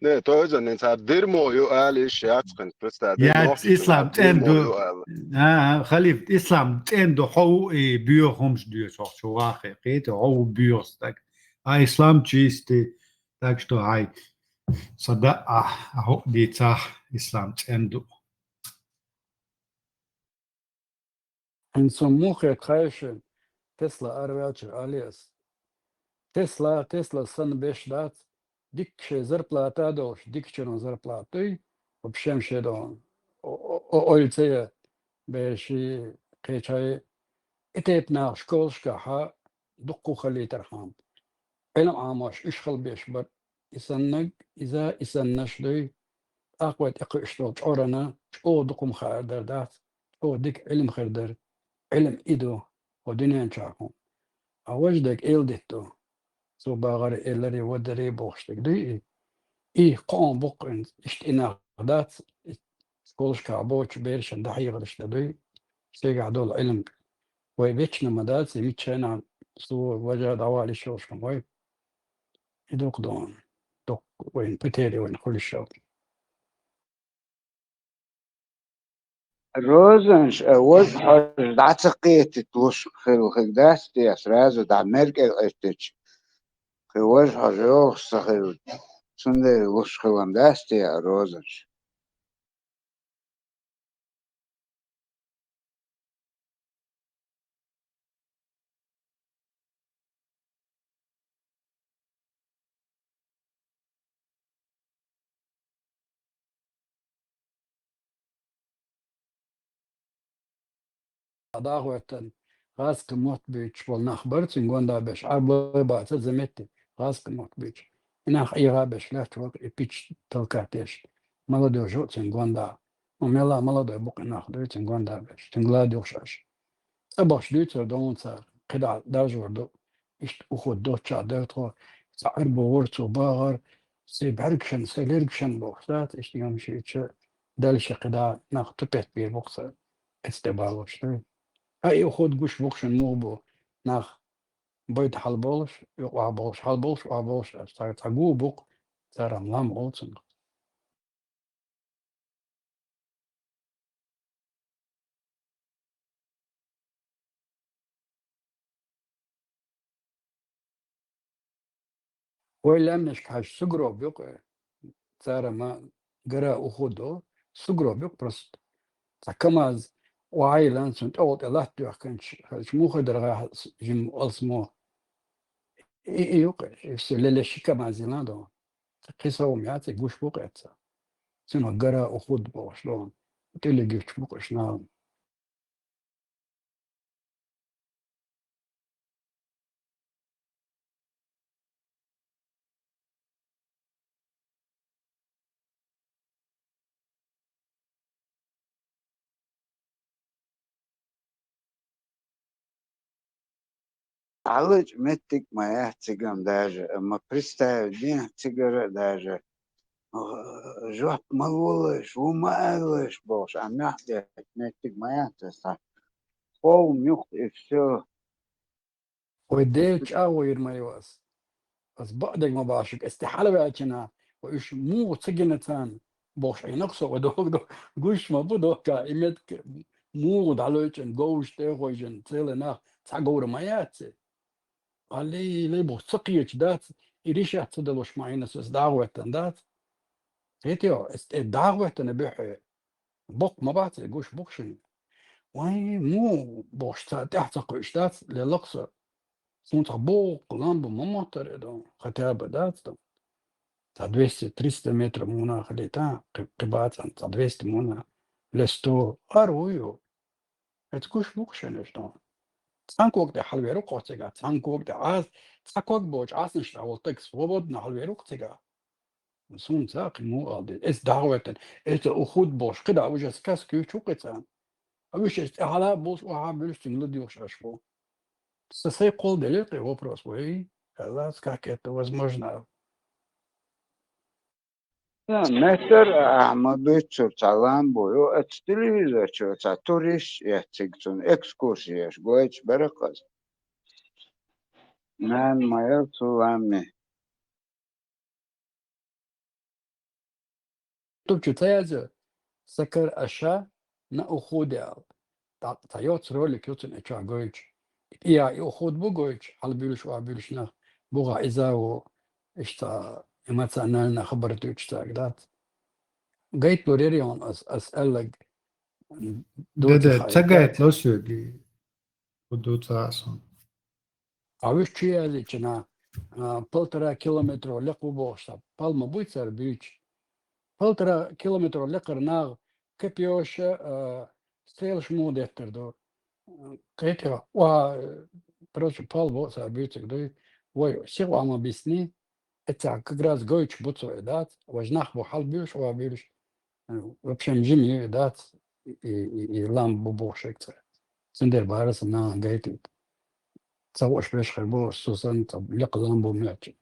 Не, то иза, нин цар дирмо ю али иш яцкъин, представь, я нохчи ислам цар дирмо цӀенду ю али. А, халиф, ислам цӀенду хьо ву и боьха хӀумаш доьшу хьо чу вахе, кхета хьо ву боьха стаг. А ислам чисти, так что хьай сада а, а хьо дийца ислам цӀенду. ХӀинца мухе кхайша Тесла арвелча алиас. Тесла, Тесла санна беш дац, дика шен зарплата долуш, дика чуьра зарплата дуй, вообще шен дон. О-, о-, о-, ойла ца е, бераш кхечай, и тайпа нах школашкахь дуккха а хилийтархьама. Ӏилма Ӏамош уьш хила беш бара. И саннаг, иза, и саннаш дуй. ТӀаккха вай тӀекхуьуш долу чкъурана чӀогӀа дукха хӀума хаар дара дац, чӀогӀа дика Ӏилма хир дара. Ӏилма и ду, хӀо дуьнен чохь хӀума. А важа дерг эладитта ду. Цо багӀар эларе, вадаре бохуш дерг дуй и. И кхоам бу-кх, иштта и нах дац, и школашкахь боцчу берашна дӀахьехарш дан дуй. Цигахь долу Ӏилма вай вечно ма дац, и миччанахь цо важа дӀавала йиш йолуш хӀума вай. И дукха дон, дукха вайн патери вайн хуьлуш йолу. Розанаш, а, важа хьожа дӀа ца кхетийта луш хилла хиг дац те, сразу дӀа меркӀел Ӏуьттича, кхин важа хьожа йогӀуш ца хилла, цундела луш хилла дац те, а, розанаш? ДагӀа гӀоьттина, гӀазкхийн мотт буьйцуш болу нах бара цуьнан гонда беш, Ӏарбой бац, заметьте, гӀазкхийн мотт буьйцуш. И нах Ӏеха беш лаьтташ вара и пич талкатеш. Молодёжь ву цуьнан гонда. Ну, мелла а молодой бу-кх и нах дуй цуьнан гонда беш, цуьнга ладугӀуш аша. ЦӀа бахча дуьйцур ду цара, кхидӀа даржор ду. Иштта ухуд доцчохь дара тхо, цхьа Ӏарбо вара цо багӀар, сайн бӀаьргашна, сайн лергашна бохуш дац, иштта йомашийча, дальше кхидӀа нах тупет бийр бу-кх цара, эцу тӀе балош ду. Ткъа и ухуд гуш бу-кх шуна муха бу, нах байта хьалаболуш, юкъа охьаболуш, хьалаболуш, охьаболуш, цхьа, цхьа гу бу-кх, цара-м лам олу цунах. Вай лаьмнашка хьаьжча сугроб ю-кх, цара ма гора уху ду, сугроб ю-кх просто. Цхьа КамАЗ охьайиллина, цунна тӀехула тӀе латта доьхкинчу, хӀара муха дара гӀа жимма алсамо. И, и ю-кх, и всё, леле ши КамАЗ йиллина ду. Кхин сов-м яц, и гуш бу-кх эцца. Цунах гора ухуд бохуш ду. ТӀулиг юьтуш бу-кх уьш нахана. ДӀалечкъа меттиг ма яц цигахь даже, амма представить дехьа цигара а даже, э, жоп ма лолаш, ву ма аьллаш бохуш, а мехь дехьа меттиг ма яц аса. Хов муьху и всё. Вай Дела чӀагӀо йир ма ю ас. Ас бакъдерг ма боху шуьга, ас тӀе хьалаваьлча, вай уьш муха ца гина царна бохуш Ӏийна-кх со, вай дог ду, гуш ма бу дохка, и меттиг муха дӀалечкъина, говш тӀе а хойжина, цӀена нах цхьа говра ма яц и. Аллай, лай боху ца кхеташ дац, и решать ца далуш ма Ӏийна со, ас дагӀа хӀоьттина дац. Кхетий хьо, ас тӀе дагӀа хӀоьттина бу хье. Боккха ма бац и, гуш бу-кх шуна. Вайн муха бохуш цхьа тӀаьхьа ца кхуьуш дац, лелла-кх со. Суна цхьа боккха лам бу ма моттара и ду, хотя бы дац ду. Цхьа двести-триста метров муха хилийта, кхи-, кхин бацан, цхьа двести муха, ле сто, ара вуй ю. Эцца гуш бу-кх шуна уьш ду. Цхьана кога тӀе хьалавер ву-кх хьо цигахь, цхьана кога тӀе Ӏаз, цхьа ког боцуш Ӏаснаш тӀехь волу стаг свободно хьалавер ву-кх цигахь. Суна ца кхин муха ала деза. Эцца дагӀа хӀоьттина, эцца ухуд бохуш, кхидӀа уже сказка юьйцуш ву-кх и царна. А уьш эцца тӀе хьала а болуш, охьа а буьллуш, цуьнга ладугӀуш Ӏаш бу. Сан сайн кхолладелира-кх и вопрос, вай, Аллах, как это возможно? Да, меттара ахьа ма дуьйцура, цхьа лам бу. Ю, оцу телевизор чу цхьа турист эццига цунна экскурси еш гойтуш бара-кх аса. Нана ма яра цу ламме. Ютуб чу ца яздо, Сакар аша на уходе аьлла. ТӀаккха цхьа йоцу ролик ю цуьнан и чохь гойтуш. И а и уход бу гойтуш, хьалабуьйлуш, охьабуьйлуш нах, буха иза а ву, иштта эмоционально хабар дуьйцуш цаьрга дац. Гайтлур яра йона ас, ас аьлларг. Де, де, ца гайтло соьга. Ху ду ца а сон. А уьш чу яздича, а, полтора километра лекха ву бохуш цхьа пал ма буй цара буьйцуш. Полтора километра лекхара нагӀа копьёш а, стрелаш муха деттар ду. Кхетий, ва, короче, пал бо цара буьйцург дуй. Вай сиха ма бисни, эццахь как раз гойтуш бу цо и дац, важа нах бу хьалабуьйлуш, вабуьйлуш. В общем, жима ю и дац, и, и, и лам бу бохуш ца. Цундела бара сан нахана гайтийта. Ца хууш берш хир бу, со санна, цхьа лекха лам бу моьттуш.